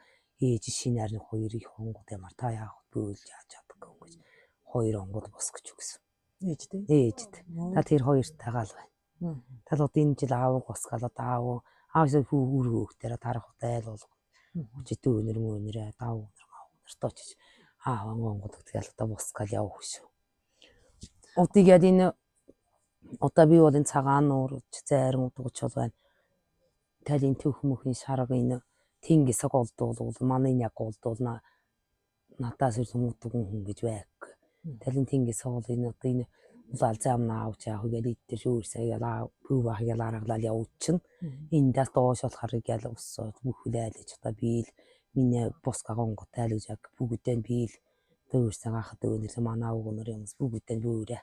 Speaker 2: ээж шинээр нь хоёр их онгод ямар та яах вэ бөөлж яаж чадахгүй гэж хоёр онгод босгож өгсөн.
Speaker 1: Ээжтэй.
Speaker 2: Ээжд. Та тэр хоёртайгаа л байна. Тал одоо энэ жил аавыг босгаал одоо аав аавсаа хүү үр хөөхтөрө тарах удаа айл болгоно. Өчигдөр өнөр мөнөрөө даав өнөр мав өнөртөө очиж аав онгод тэгэл одоо босгаал явах шүү. Удыг яд энэ одоо би бол энэ цагаан нуур зайран удагч бол байна. Тал энэ түүх мөхийн шарга энэ тэнгисэг олдуулвал манай яг олдуулна надаас ир хүмүүдэг хүн гэж байг. Талын тэнгис бол энэ одоо энэ улаал зам наавч яах вэ гэдэг дээр шүүрсээ яла бүү бах яла аргалал явуучин. Эндээс доош болохоор ял усоо бүхлээл гэж одоо би л миний бусгагон готайл гэж яг бүгдээ би л дөөсөө гахад өнөр манай өгнөр юмс бүгдээ бүүрэ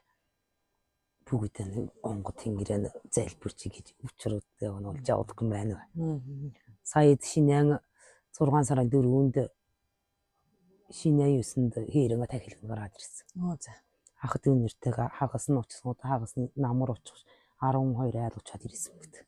Speaker 2: бүгдээ онгод тэнгэрэн залбирч гэж учрууд нь болж явдаг юм байна. Сая шинэн 6 сарын 4-нд шинэ 9-нд хэрэг тахилган гараад ирсэн.
Speaker 1: Оо за.
Speaker 2: Хахад өнөртэйг хагас нь уучсан, хагас нь намар учих 12 айл уучаад ирсэн гэдэг.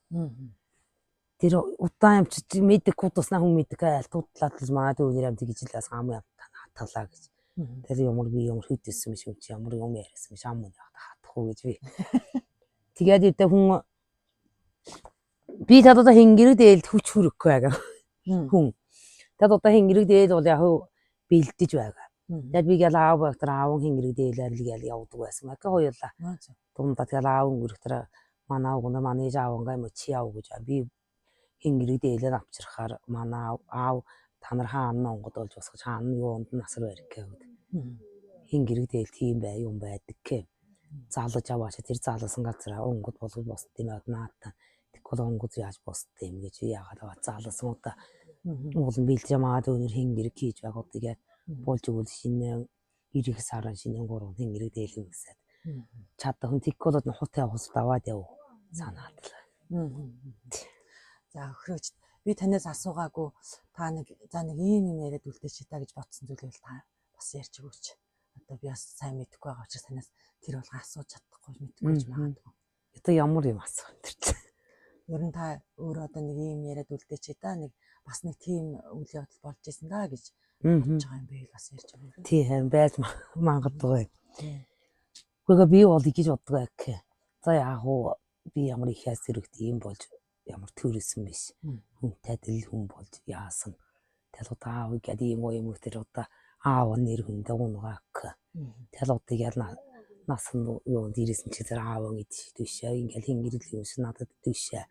Speaker 2: Тэр удаан юм чи мэддэг туснаа хүн мэддэг айл тудлаад л манай дүүнер амт гэж л бас ам ам хатгалаа гэж. Тэр ямар би ямар хөдөлсөн биш юм чи ямар юм яриасан биш ам үн хатах уу гэж би. Тэгээд ирдэ хүн би тад одоо хэнгэрэг дээлд хүч хүрэхгүй байгаа хүн. Тад одоо хэнгэрэг дээл бол яг бэлдэж байгаа. Тэгээд би гэл аав багтар аавын хэнгэрэг дээлээр л гэл явдаг байсан. Ака хоёулаа. Дундаа тэгэл аав өнгөрөх тэр манай уг нь манай ээж аавнгаа юм чи яв гэж би хэнгэрэг дээлээр авчрахаар манай аав та нар хаана онгод болж босгож хаана юунд насар барих гэвд. Хэнгэрэг дээл тийм бай юм байдаг гэв. Залаж аваач тэр залсан газараа онгод болгож босд юм аа наата. Тэгвэл онгод яаж босд юм гэж яагаад аваа залсан удаа уулын бэлж ямаад өнөр хэнгэрэг хийж байгаа тэгээд болж өгвөл шинэ 9 сарын шинэ 3 хэнгэрэг дээл үсээд чадах хүн тэггүй бол хут явах ус даваад яв санаад л.
Speaker 1: За өхрөөч би танаас асуугаагүй та нэг за нэг ийм юм яриад үлдээч та гэж бодсон зүйлийг та бас ярьж өгөөч. Одоо би бас сайн мэдэхгүй байгаа учраас танаас тэр болго асууж чадахгүй мэдэхгүй ч магадгүй.
Speaker 2: Одоо ямар юм асуух тэр чинь.
Speaker 1: Ер нь та өөрөө одоо нэг ийм яриад үлдээч та нэг бас нэг тийм үйл явдал болж исэн да гэж бодож байгаа юм бэ бас ярьж өгөөрэй.
Speaker 2: Тий харин байж магадгүй. Гэхдээ би бол ингэж боддог гэх. За яг уу би ямар их яас зэрэгт ийм болж ямар төрөсөн биш. Хүнтэй дэл хүн болж яасан. Тэгэл одоо аав гэдэг ийм уу юм тэр одоо аав нэр хүндээ унгаак. Тэгэл одоо ял насан юу дээрээс нь чи тэр аав ингэж төшөө ингээл хингэрэл юм шиг надад төшөө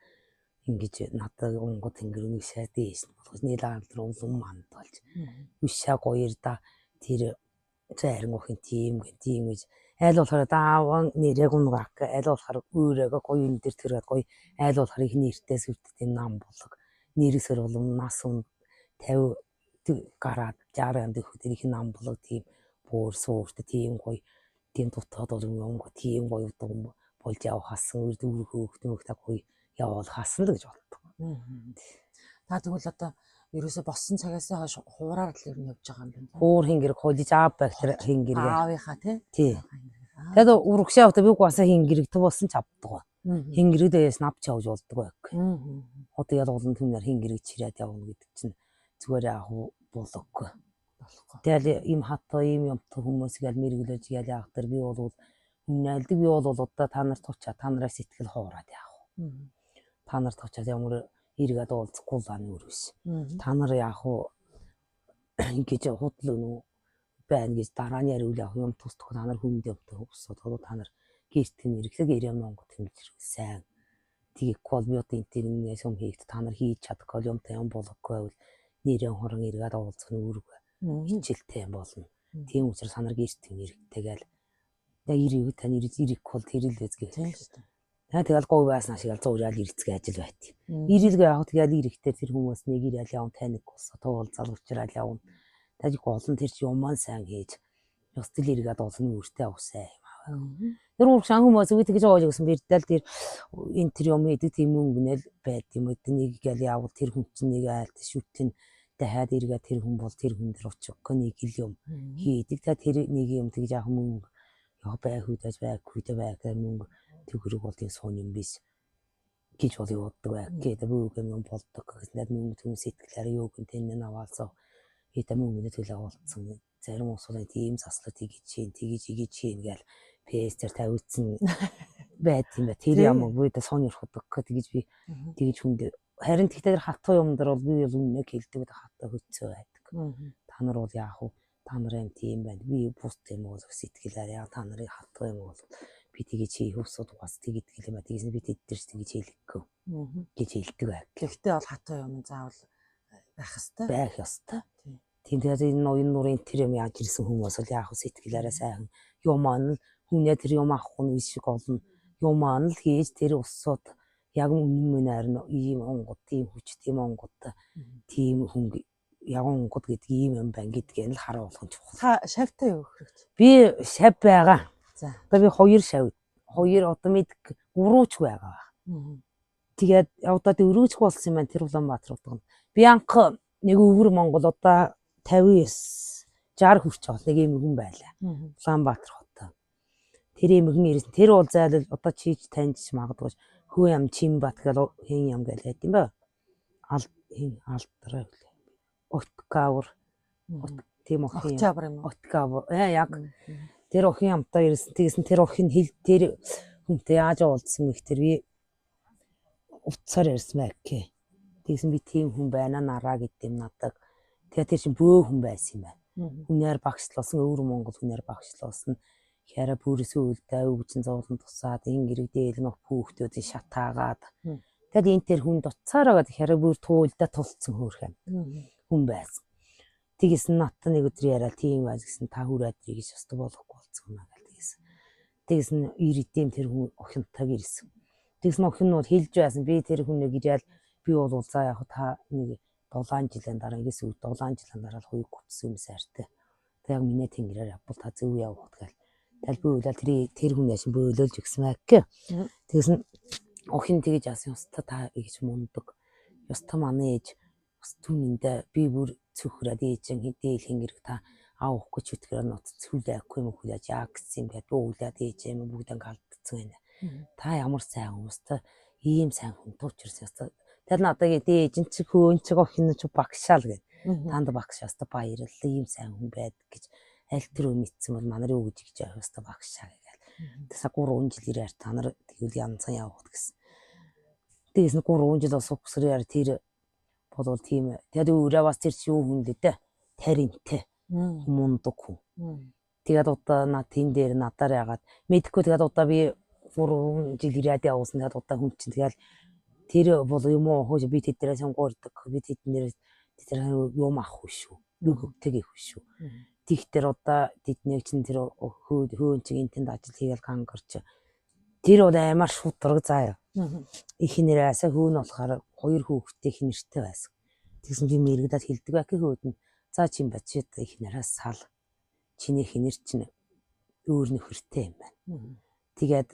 Speaker 2: ингэж надад унгад тэнгэр нүшээ дээш нь болгож нийл алдар улам манд болж нүшээ гоёр да тэр зарим охин тийм гэн тийм гэж айл болохоор дааван нэрэг унгаак айл болохоор өөрөөгөө гоё юм дээр тэргээд гоё айл болохоор их нэртэй сүрт тийм нам болог нэрсэр улам нас ун 50 гараад 60 амд их тэр их нам болог тийм бөөр суурт тийм гоё тийм дутаад бол юм го тийм гоё удам болж явах хасан үр дүүр хөөхт мөхтэй гоё явуул хасан л гэж боддог.
Speaker 1: Та тэгвэл одоо ерөөсө болсон цагаас хойш хуураар л ер нь явж байгаа юм байна.
Speaker 2: Хуур хэнгэр холж аав байх тэр хэнгэргээ.
Speaker 1: Аавынхаа тий.
Speaker 2: Тий. Тэгээд урагшаа явахдаа би угаасаа хэнгэрэг тувсан ч авдаг. Хэнгэрэг дээрээс навч явж болдог байх. Одоо ял олон түмнэр хэнгэрэг чирээд явна гэдэг чинь зүгээр яах болохгүй.
Speaker 1: Болохгүй.
Speaker 2: Тэгэл ийм хатаа ийм юмтай хүмүүс гээл мэргэлэж гээл яах тэр би бол өмнөлдөг би бол одоо та нарт тучаа та нараас сэтгэл хуураад яах вэ? Та нарт тучаад ямар эргээд уулзахгүй л аны өр биш. Та нар яах вэ? Ингэж худлаа нү байна гэж дараа нь яриул яах юм тусдах та нар хүнд юмтай өсөд та нар гэрт нь ирэхлэг ирэм монгот ингэж сайн тэгэхгүй бол би одоо энэ тэр нэгээс юм хийгд та нар хийж чадахгүй юмтай юм болохгүй байвал нэрэн хорон эргээд уулзах нь үүрэг хичээлтэй юм болно. Тийм учраас та нар гэрт нь ирэхтэйгээл яг ирэх тань ирэх ирэхгүй бол тэр л үзгээ. Тэгэл говь байсан шиг л зуурал ирцгээ ажил байт. Ирэлгээ яг тэгэл ирэхтэй тэр хүмүүс нэг ирээл явна таник болсон туулзал учраал явна. Таж гол нь тэр чи юман сайн хийж ёс тэл эргээд олон үртэй авсай юм аа. Тэр урагшаан хүмүүс үгүй тэгж оож гэсэн бэрдэл тэр энэ тэр юм идэг тийм өнгөнөл байд юм уу нэг гэл явал тэр хүн чинь нэг айлт шүтэн дахиад эргээд тэр хүн бол тэр хүн дээр очих нэг л юм хийдэг. Та тэр нэг юм тэгж яах мөнгө яг байх үедэж байх үедээ байх мөнгө төгрөг бол тийм сун юм биш гэж бол явуулдаг байх. Гэдэг бүх юм болдог гэснээр мөнгө түн сэтгэлээр юу гэн тэн наваалцаа хийдэ мөнгөний төлөө уулзсан. Зарим улсуудын тийм заслаг тэгж хийн, тэгж игэж хийн гээл пэстер тавигдсан байд юм ба. Тэр юм уу да сонирхдаг тэгж би тэгж хүнд харин тэгтээ тэр хатуу юм дээр бол би бол үнэ хэлдэг хатуу хөцөө байдаг. Та нар бол яах вэ? Та нар юм тийм байна. Би бус юм уу сэтгэлээр яа та нарын хатуу юм бол би тэгэж хийх усуд угаас тэгдэг юм а тэгсэн би тэд тэр тэгэж хэлэхгүй гэж хэлдэг байг.
Speaker 1: Гэхдээ бол хатуу юм заавал байх ёстой.
Speaker 2: Байх ёстой. Тийм тэгээд энэ ноён нурын тэр юм яаж ирсэн хүмүүс бол яах вэ сэтгэлээрээ сайхан юм маань л хүнээ тэр юм авах нь шиг олон юм маань л хийж тэр усууд яг үнэн мөн харин ийм онгод тийм хүч тийм онгод тийм хүн яг онгод гэдэг ийм юм байна гэдгийг л харуулах нь чухал.
Speaker 1: Та шавтай юу хөрөгч?
Speaker 2: Би шав байгаа.
Speaker 1: За.
Speaker 2: Одоо би хоёр шав. Хоёр одоо мэд гурвууч байгаа байх. Тэгээд одоо дөрөвч болсон юм байна тэр Улаанбаатар утга. Би анх нэг өвөр Монгол одоо 59 60 хүрч байгаа нэг юм хүн байлаа. Улаанбаатар хот. Тэр юм хүн ирсэн. Тэр бол зайлал одоо чийж таньж магадгүй хөө ям Чимбат гэл хэн ям гэл байт юм ба. Ал хэн алдраа гэлээ. Откавр. Тийм охин.
Speaker 1: Октябрь юм уу?
Speaker 2: Октябрь. Яг тэр охин амтаа ирсэн. Тэгсэн тэр охин хэл тэр хүнтэй яаж уулзсан гэх тэр би утсаар ярьсан байг. Тэгсэн би тийм хүн байна нараа гэдэм надад. Тэгээ тэр чинь бөө хүн байсан юм байна. Хүнээр багшлуулсан, өвөр Монгол хүнээр багшлуулсан. Хяра бүрээсээ үлдээ өвчин зовлон тусаад ин гэрэгдээ элмэх хүүхдүүдийн шатаагаад. Тэгэл энэ тэр хүн дуцаараа гэдэг хяра бүр туулдаа тулцсан хөөрхөн хүн байсан. Тэгсэн надтай нэг өдөр яриад тийм байж гэсэн та хүрээд ирэх гэж өстө болохгүй болцсон юм аа тэгсэн. Тэгсэн ирэдэм тэр хүн охинтойг ирсэн. Тэгсэн охин нь бол хэлж байсан би тэр хүнийг ирээд би бол за яг та нэг 7 жилийн дараа ингээс үе 7 жилийн дараа л хуйг гүтсэн юм сайртай. Тэг яг миний тэнгэрээр явбал та зөв явах гэл. Тэгэл би уйлал тэр хүн яшин бөөлөөлж өгсөн байг. Тэгсэн охин тэгэж яасан ёстой та ингэж мундаг. Ёстой манай ээж бас түнэндээ би бүр цөхрөөд ээжэн хэдээл хингэрэг та аавахгүй ч үтгэрээ нуц цүлээхгүй юм хүлээж яа гэсэн юм гээд бүү хүлээд ээж юм бүгд ингээ алдсан байна. Та ямар сайн хүмүүс та ийм сайн хүн туучирсан ёстой. Тэр надад ээж чи хөөн чи охин чи багшаал гэд. Танд багш ёстой баярлалаа ийм сайн хүн байд гэж аль тэр үе мэдсэн бол манай юу гэж гэж явах ёстой багшаа гээл. Тэсэ 3 жил ирээр та нар тэгвэл янзан явах гэсэн. Тэгсэн 3 жил бас угсрын яар тэр болвол тийм. Тэгээд өөрөө бас тэр чи юу хүн лээ дээ. Таринтэй. Мундаг хүн. Тэгээд одоо над тэн дээр надаар яагаад мэдхгүй тэгээд одоо би 3 жил ирээд явуулсан тэгээд одоо хүн чинь тэгэл тэр бол юм уу хөөж би тэднэрээ сонгуурдаг би тэднэрээ тэднэрээ юм авах шүү. Юу хөвтэйг их шүү. Тэгтэр одоо тэднийг чинь тэр хөөн чинь энэ тэнд ажил хийгээл гангарч тэр бол аймаар шудраг заа. Их нэрээсээ хөөн болохоор хоёр хүүхэдтэй их нэртэй байсан. Тэгсэн би мэрэгдээд хэлдэг байх хөөд нь за чи юм ба чи их нараас сал. Чиний хинэр чинь өөр нөхөртэй юм байна. Тэгээд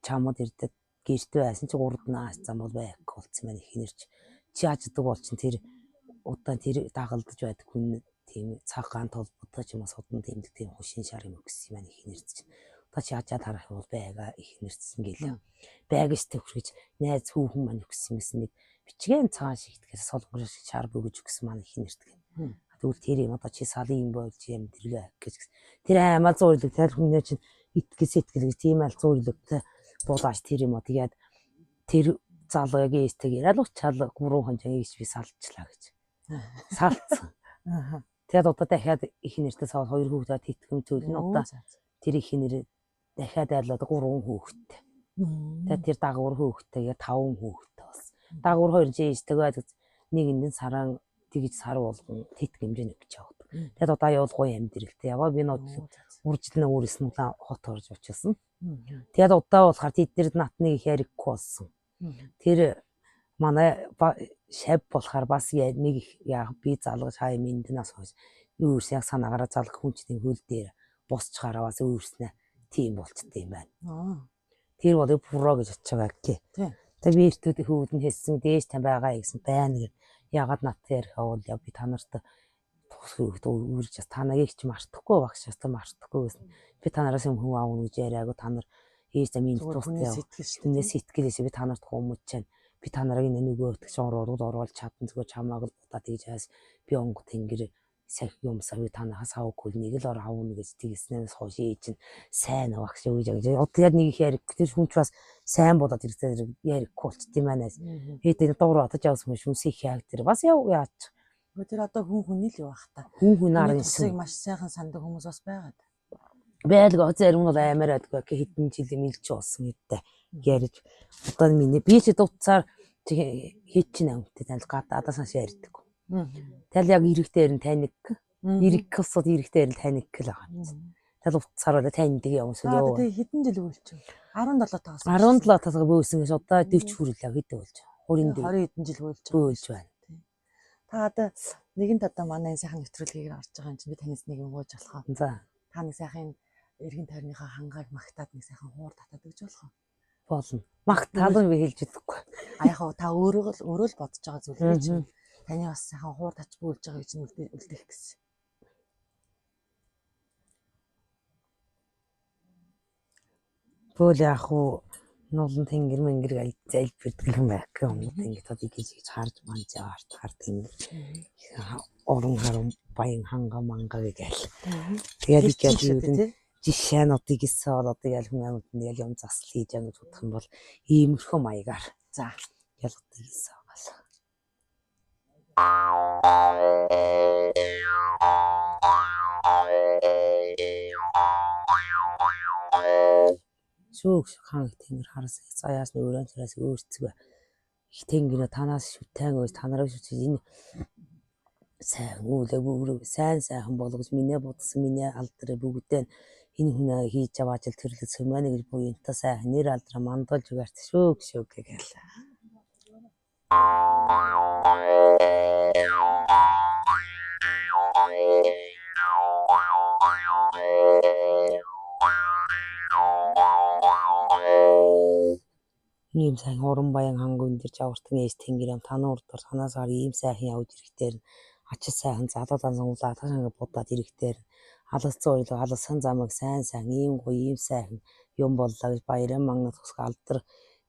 Speaker 2: чамд ирдэд гэртээ байсан чи урд наас зам бол байх болцсон байна их нэрч. Чи аждаг бол чин тэр удаан тэр дагалдаж байдаг хүн тийм цагаан толботой ч юм уу судан тэмдэг тийм хушин шар юм өгсөн юм байна их нэрч чинь. Одоо чи ажаад харах юм бол байга их нэрцсэн гэлээ. Байгш төвхрөж найз хүүхэн маань өгсөн юмсэн нэг бичгэн цагаан шигтгэхээс солонгор шиг шар бөгөж өгсөн маань их нэртэг. Тэгвэл тэр юм одоо чи салын юм болж юм тэрлээ гэж. Тэр аймаа зуурлаг тэр хүнээ чинь итгэс итгэл гэж тийм аль зуурлагтай булааш тэр юм уу тэгээд тэр залуу яг ээжтэйг яриад уучаал гурван хонжоо ээж би салчлаа гэж. Салцсан. Тэгээд одоо дахиад их нэртэй савал хоёр хүүхдээ тэтгэм төлнө одоо тэр их нэр дахиад айлаад гурван хүүхэдтэй. Тэгээд тэр дагавар хүүхэдтэйгээ таван хүүхэдтэй болсон. Дагавар хоёр ээжтэйг байдаг нэгэнд нь саран тэгж сар болгон тэтгэмж өгч яваад. Тэгээд одоо аюулгүй амьдралтай яваа. Би нод үржилнэ өөрөөс нь улаан хот орж очилсан. Тэгээд удаа болохоор тэд нар натныг их ярихгүй болсон. Тэр манай шав болохоор бас нэг их яа би залгаж хаа юм энднаас хойш өөрс яг санаагаараа залгах хүн чинь хөл дээр босч гараа бас өөрснөө тийм болчтой юм байна. Тэр бол буруу гэж очиж байгаа гэх. Тэгээ би эртүүд хөвөд нь хэлсэн дээш тань байгаа гэсэн байна гэх. Ягаад надтай ярих бол яа би та нарт тус хөвгт үрж бас та нарыг ч мартахгүй багш та мартахгүй гэсэн. Би та нараас юм хүн аавна гэж яриагүй та нар ээж та минь тустай хүнээс сэтгэлээс би та нарт хүмүүж чана. Би та нарыг энэ нөгөө өтгч оруулаад оруулж чадсан зүгээр чамааг л будаад тэгж хаас би онгот тэнгэр сахи юмсаа би танахаас авахгүй нэг л ор авна гэж тэгснээс хойш ээж нь сайн багш гэж гэж. Одоо яг нэг их ярих тэр хүн ч бас сайн болоод ирсэн ярихгүй болчт юм байна. Хэд энэ дуур отож явсан хүн шүнсэх яг тэр бас яв яач.
Speaker 1: Тэр одоо хүн хүний л юу бах та.
Speaker 2: Хүн хүн арын
Speaker 1: тусыг маш сайхан сандаг хүмүүс бас байгаад.
Speaker 2: Байлгаа зарим нь бол аймаар байдгүй хэдэн жил мэлж болсон гэдэг ярьж одоо миний би ч дуцаар хит чинь амттай танил гадаадаас хаш ярьдаг. Тэгэл яг эрэгтэй эрен таник. Эрэг усууд эрэгтэй эрен таник л байгаа юм. Тэгэл уцаар бол таньдаг явсан
Speaker 1: ёо. Тэгээ хэдэн жил бөөлч? 17 тагаас.
Speaker 2: 17 тагаас бөөсөн гэж одоо 40 хүрлээ хэдэн болж.
Speaker 1: 20 хэдэн жил бөөлж.
Speaker 2: Бөөлж байна.
Speaker 1: Та одоо нэгэнт одоо манай энэ сайхан нэвтрүүлгийг орж байгаа юм чинь би танаас нэг юм гуйж болох уу?
Speaker 2: За.
Speaker 1: Та нэг сайхан эргэн тойрныхаа хангааг магтаад нэг сайхан хуур татаад өгч болох уу?
Speaker 2: Болно. Магтаал би хэлж өгөхгүй.
Speaker 1: А яг хав та өөрөө л өөрөө л бодож байгаа зүйл гэж таны бас сайхан хуур тач бөөлж байгаа гэж нь үлдэх гэсэн.
Speaker 2: Бөөл яах вэ? Нулан тэнгэр мэнгэр гал залбирдаг юм байх юм. Ингээд одоо гэж гэж харж манж артахаар тэнгэр. Орон харан баян ханга манга гэл. Тэгээд
Speaker 1: Тэр чинь
Speaker 2: гэж
Speaker 1: шүү
Speaker 2: юу
Speaker 1: дээ, тий?
Speaker 2: жишээ нь одоо гэсэн одоо ял хүн амьд нь ял юм засал хийж байгаа гэж бодох юм бол иймэрхүү маягаар
Speaker 1: За.
Speaker 2: ялгадаг гэсэн байгаа. Шүүх хаан тэнгэр хараас заяас нь өрөөн цараас өөрцгөө. Их тэнгэр танаас шүтэн өөс танараа шүтэж энэ сайн үлээ бүрээ сайн сайхан болгож минь бодсон минь алдраа бүгдээ энэ хүн хийж аваа ажил төрлөг сумааны гэж буянта сайхан нэр алдраа мандалж үгэрт шүүх шүүх гэл. Ийм сайн уран баян хангуу энэ жавартан ээж тэнгэр юм танаа урдор танаас гар ийм сайхан явж ирэхтэр ачил сайхан залуу дансан улаа таашаа будаад ирэхтэр алгацсан ойлоо алгасан замыг сайн сайн ийм гоё ийм сайхан юм боллоо гэж баяран мангад тусга алдар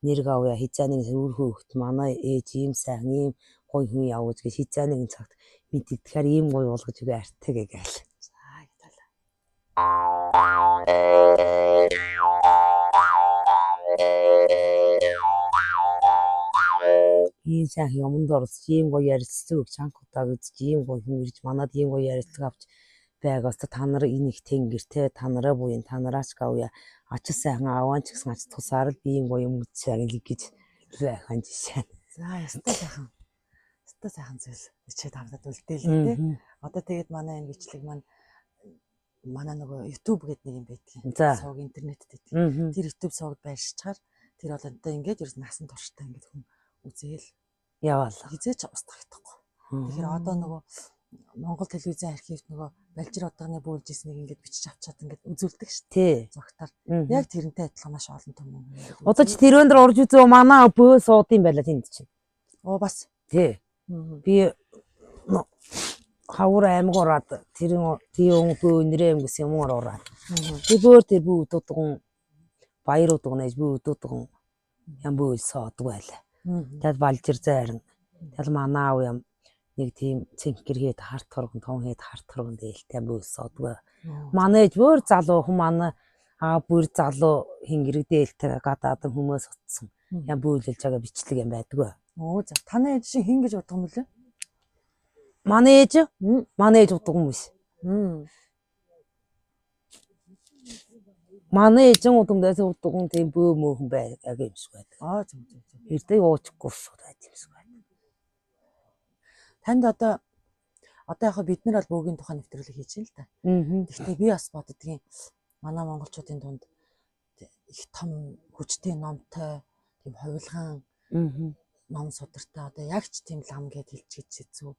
Speaker 2: нэр гавья хизээ нэг үр хөөхт манай ээж ийм сайхан ийм гоё хүн явж гэж хизээ нэгэн цагт мэдэгдэхээр ийм гоё болгож үгүй артай гээл.
Speaker 1: За гитала.
Speaker 2: Ийм сайхан юмд оролцож, ийм гоё ярилцлага өгч, анх удаа үзэж, ийм гоё хүн ирж, манад ийм гоё ярилцлага авч байгаас та нар энэ их тэнгэртэй та нараа буян та нараач гавья ачил сайхан авaan ч гэсэн ач тусаар л би ийм гоё юм үзсэн гэж байхан жишээ.
Speaker 1: За, ёстой сайхан. Ёстой сайхан зүйл бичээд хамтад үлдээлээ тий. Одоо тэгээд манай энэ бичлэг маань манай нөгөө YouTube гэдэг нэг юм байдгийг. Сувг интернетд байдаг. Тэр YouTube сувгд байршчихаар тэр бол одоо ингээд ерөөс насан туршдаа ингээд хүн үзээл
Speaker 2: Яваалаа.
Speaker 1: хизээч устгагдахгүй. Тэгэхээр одоо нөгөө Монгол телевизийн архивт нөгөө Балжир одооны бөөлж ирснийг ингээд бичиж авчаад ингээд үзүүлдэг шүү дээ. Зурагтаар. Яг тэрнтэй адилхан маш олон том хүн.
Speaker 2: Одоо ч тэр өндөр орж үзөө манай бөө сууд юм байла тэнд чинь.
Speaker 1: Оо бас.
Speaker 2: Тий. Би хавар аймаг ороод тэрэн тийм бөө нэрээ юм гэсэн юм ороод. Би бөөр тэр бүү удуудан баяр удуудан ээж бүү удуудан ям бөөл соодог байлаа. Тэгэл балжир зайран. Тэгэл манай аав ям нэг тийм цэнхэр гээд харт хоргон тун гээд харт хоргон дээлтэй бөөл соодог. Манай ээж бөөр залуу хүн манай аа бүр залуу хингэрэг дээлтэй гадаадан хүмүүс утсан. Ям бөөлөлж байгаа бичлэг юм байдгүй.
Speaker 1: Оо за таны ээж чинь хин гэж бодох юм бэлээ?
Speaker 2: Манай ээж манай ээж удаган биш. Манай ээж нь удамдаас удаган тийм бөө мөөхөн байг юм шиг байдаг.
Speaker 1: Аа зөв зөв зөв.
Speaker 2: Эрдэг уучихгүй шууд байт юм шиг байдаг.
Speaker 1: Танд одоо яг бид нар бол бөөгийн тухай нэвтрүүлэг хийж байна л да. Гэхдээ би бас боддгийн манай монголчуудын дунд их том хүчтэй номтой тийм хувилгаан ном судартай одоо яг ч тийм лам гэд хэлж гэж хэцүү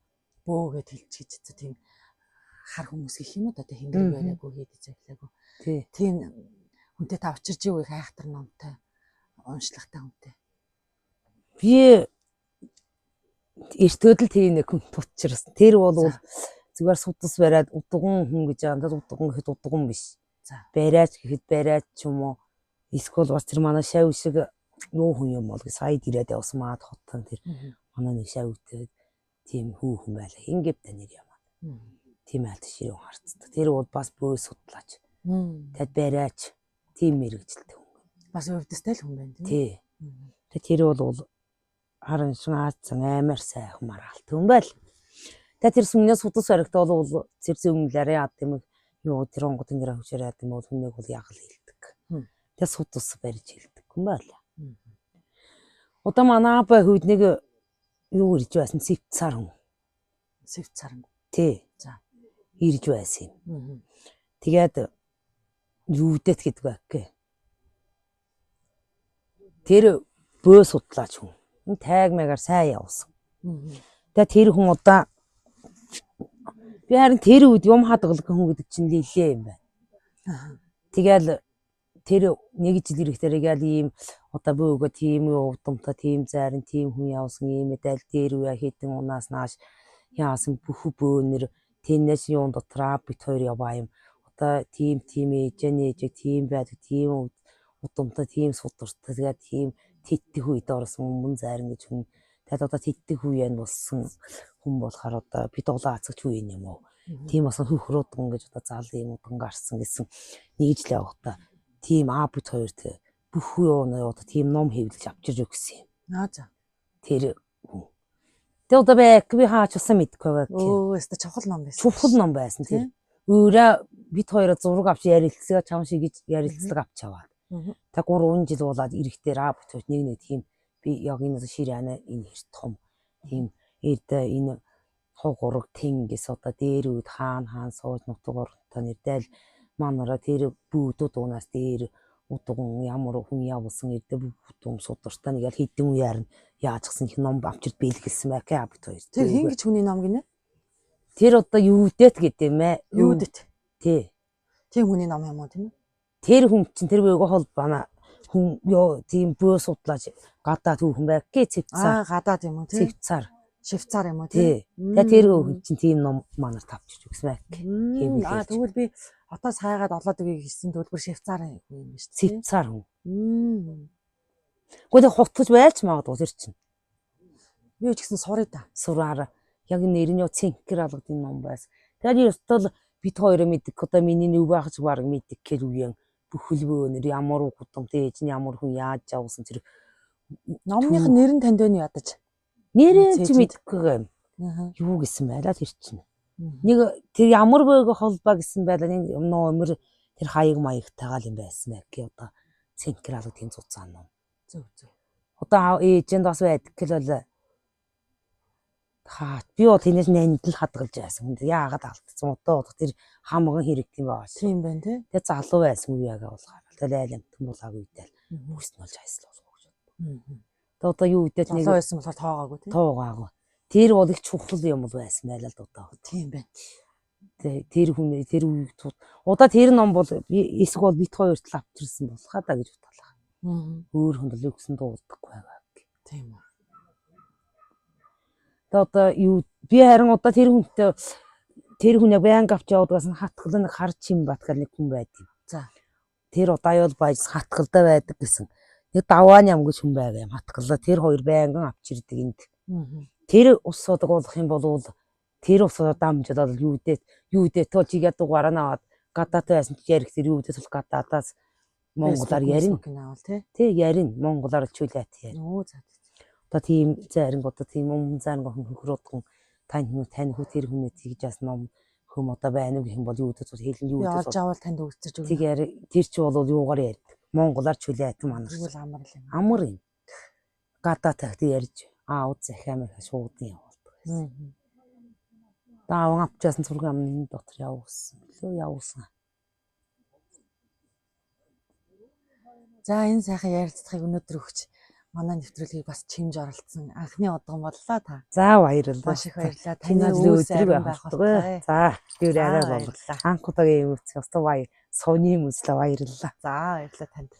Speaker 1: бөө гэд хэлж гэж хэцүү тийм хар хүмүүс гэх юм уу одоо хингэр бариагүй хийд завлаагүй. Тийм хүнтэй та учирч юу их айхтар номтой уншлагатай хүнтэй.
Speaker 2: Би эртөөд л тийм нэг хүн тутчирсан. Тэр бол зүгээр судас бариад удган хүн гэж байгаа. Надад удган гэхэд удган биш. Бариач гэхэд бариач ч юм уу. Эсвэл бас тэр манай шав шиг юу хүн юм бол гэж сая ирээд явсан маад хотон тэр манай нэг шавьтай тийм хүүхэн байлаа. Хингэв та нэр юм. Тийм айлт ширүүн харцдаг. Тэр бол бас бөө судлаач. Тэд бариач тийм мэрэгжилтэй хүн.
Speaker 1: Бас өвдөстэй л хүн байна тийм.
Speaker 2: Тий. Тэр бол харан шин аацсан амар сайхан маргаалт хүн байл. Тэгээ тэр сүмнээс судас баригт бол зэр зөмлөрээ ад юм юу тэр онгод ингэ хөвшөр ад юм бол хүнийг бол яг л хэлдэг. Тэгээ судас барьж хэлдэг хүн байл. Одоо манай аба хүйд нэг юу ирж байсан цэвцар хүн.
Speaker 1: Цэвцар.
Speaker 2: Тий.
Speaker 1: За.
Speaker 2: Ирж байсан юм. Тэгээд юудэт гэдэг вэ? Тэр бөө судлаач хүн. Тайг маягаар сайн явсан. Тэгээ тэр хүн одоо би харин тэр үед юм хадгалах хүн гэдэг чинь лилээ юм байна. Тэгэл тэр нэг жил ирэхдээ ингээл ийм одоо бөөгөө тийм удамтай тийм зайран тийм хүн явсан ийм эдэл дээр үе хитэн унаас нааш яасан бүх бөөнөр тэнэс юун дотроо бит хоёр яваа юм. Одоо тийм тийм ээжээ нээжээ тийм байдаг тийм Удамтай тийм судартай тэгээд тийм тэтгэх үед орсон өмнө зайран гэж хүн. Тэгээд одоо тэтгэх үеэн болсон хүн болохоор одоо би дулаан ацагч үе юм уу. Тийм болсон хөхөр удган гэж одоо зал юм удган гарсан гэсэн нэг жил явахдаа тийм аа бит хоёр тэг бүх юу одоо тийм ном хэвлэж авчирч өгсөн юм.
Speaker 1: Аа за.
Speaker 2: Тэр хүн. Тэгээд одоо байг би хаач усан мэдэхгүй байг.
Speaker 1: Өө, өстө чухал ном байсан.
Speaker 2: Чухал ном байсан тэр. Өөрөө бит хоёроо зураг авч ярилцлага чам шиг гэж ярилцлага авч аваад. Та 3 жил болоод ирэхдээ аа бит хоёр нэг нэг тийм би яг энэ шир ана энэ хэр том тийм эрдэ энэ хугураг тэнгис одоо дээр үед хаана хаана сууж нутаг оронтой нэрдэл манараа тэр бүүдүүд уунаас дээр удган ямар хүн явуулсан эрдэ бүгд юм судартай нэг ял хэдэн үеэр нь яаж гсэн их ном авчирд бэлгэлсэн байх аа бит хоёр.
Speaker 1: Тэр хин гэж хүний ном гинэ?
Speaker 2: Тэр одоо юудэт гэдэг юм ээ.
Speaker 1: Юудэт?
Speaker 2: Тий.
Speaker 1: Тийм хүний ном юм уу тийм үү?
Speaker 2: Тэр хүн чинь тэр бөөгө холбана хүн ёо тийм бөө судлаач гадаад түүхэн байх гэ цэвцаар.
Speaker 1: Аа гадаад юм уу тий?
Speaker 2: Цэвцаар.
Speaker 1: Швейцар юм уу тий?
Speaker 2: Тэгээ тэр хүн чинь тийм ном манар тавчиж өгсөн байх.
Speaker 1: Аа тэгвэл би хотоос хайгаад олоод өгье гэсэн төлбөр Швейцарын хүн юм шүү дээ.
Speaker 2: Швейцар хүн. Гэхдээ тэг хутгаж байж магадгүй тэр чинь.
Speaker 1: Би ч гэсэн сурыг та.
Speaker 2: Сураар яг нэр нь юу цэнхэр алгадын ном байсан. Тэгээд ёстол бит хоёроо мэддэг одоо миний нүг байх ч баг мэддэг гэж үеэн бүхэл бөөнөр ямар гудамтай ээж нь ямар хүн яаж явуулсан тэр
Speaker 1: номных нэр нь танд байна ядаж.
Speaker 2: Нэрээ чи мэдэхгүй юм. Юу гэсэн байлаа тэр чинь. Нэг тэр ямар бөөгө холбоо гэсэн байлаа нэг номер тэр хаяг маягтайгаа л юм байсан байх гэ одоо цэнхэр алгадын цуцаан ном.
Speaker 1: Зөв зөв.
Speaker 2: Одоо ээжэнд бас байдаг гэл хаа би бол тэрнээс нандил хадгалж байсан. Яагаад алдсан одоо бодох тэр хамган хэрэг тийм байгаа.
Speaker 1: Тийм байна тий.
Speaker 2: Тэгээ залуу байсан үе ягаа болохоор тэгэл айл амтан булаагүй үедэл бүс нь болж айсал болох гэж боддог. Тэгээ одоо юу үедэл
Speaker 1: нэг залуу байсан болохоор тоогоогүй тий.
Speaker 2: Тоогоогүй. Тэр бол их чухал юм бол байсан байлаа л одоо.
Speaker 1: Тийм байна.
Speaker 2: Тэгээ тэр хүн тэр үеийг удаа тэр ном бол эсэг бол бит хоёр тал авчирсан болох даа гэж бодлоо. Өөр хүнд л өгсөн дуулдаггүй байгаа.
Speaker 1: Тийм үү.
Speaker 2: Тэгээ одоо юу би харин одоо тэр хүнтэй тэр хүн яг байнга авч явдгаас нь хатгалан нэг хар чин бат гэл нэг хүн байд юм.
Speaker 1: За.
Speaker 2: Тэр одоо аюул байж хатгалдаа байдаг гэсэн. Нэг даваан ям гэж хүн байгаа юм. Хатгалаа тэр хоёр байнган авч ирдэг энд. Тэр ус судаг болох юм бол тэр усаа дамжуулаад юу дээ тул чигээ дугаараа наваад гадаатай байсан чи ярих тэр юу дээ тул гадаадаас монголоор ярина. Тий ярина. Монголоор чүлээт ярина.
Speaker 1: Нөө за.
Speaker 2: Одоо тийм зайранг одоо тийм өмнө зайранг охин хөхрөөдгөн тань хүн тань хүү тэр хүнээ тэгж яасан ном хөм одоо байна уу гэх юм бол юу гэдэг хэлэн юу
Speaker 1: гэдэг олж авал танд өгсөж өгнө.
Speaker 2: Тэг яри тэр чи бол юугаар ярьдаг. Монголоор чүлээт манар.
Speaker 1: Тэгвэл амар л юм.
Speaker 2: Амар юм. Гадаа тагт ярьж аав захиа махаа шуудын явуулдаг байсан. Дааван авчаасан зураг амны дотор явуулсан. Билүү явуулсан.
Speaker 1: За энэ сайхан ярилцлагыг өнөөдөр өгч манай нэвтрүүлгийг бас чимж оролцсон анхны удган боллоо та.
Speaker 2: За баярлалаа.
Speaker 1: Маш их баярлалаа.
Speaker 2: Таны
Speaker 1: үүс
Speaker 2: өдрийг
Speaker 1: ариун байх болтугай.
Speaker 2: За тэр
Speaker 1: За,
Speaker 2: арай боллоо.
Speaker 1: баярлалаа.
Speaker 2: Анх удаагийн юм үзсэн. Өстө баяр. Сони юм үзлээ баярлалаа.
Speaker 1: За баярлалаа танд.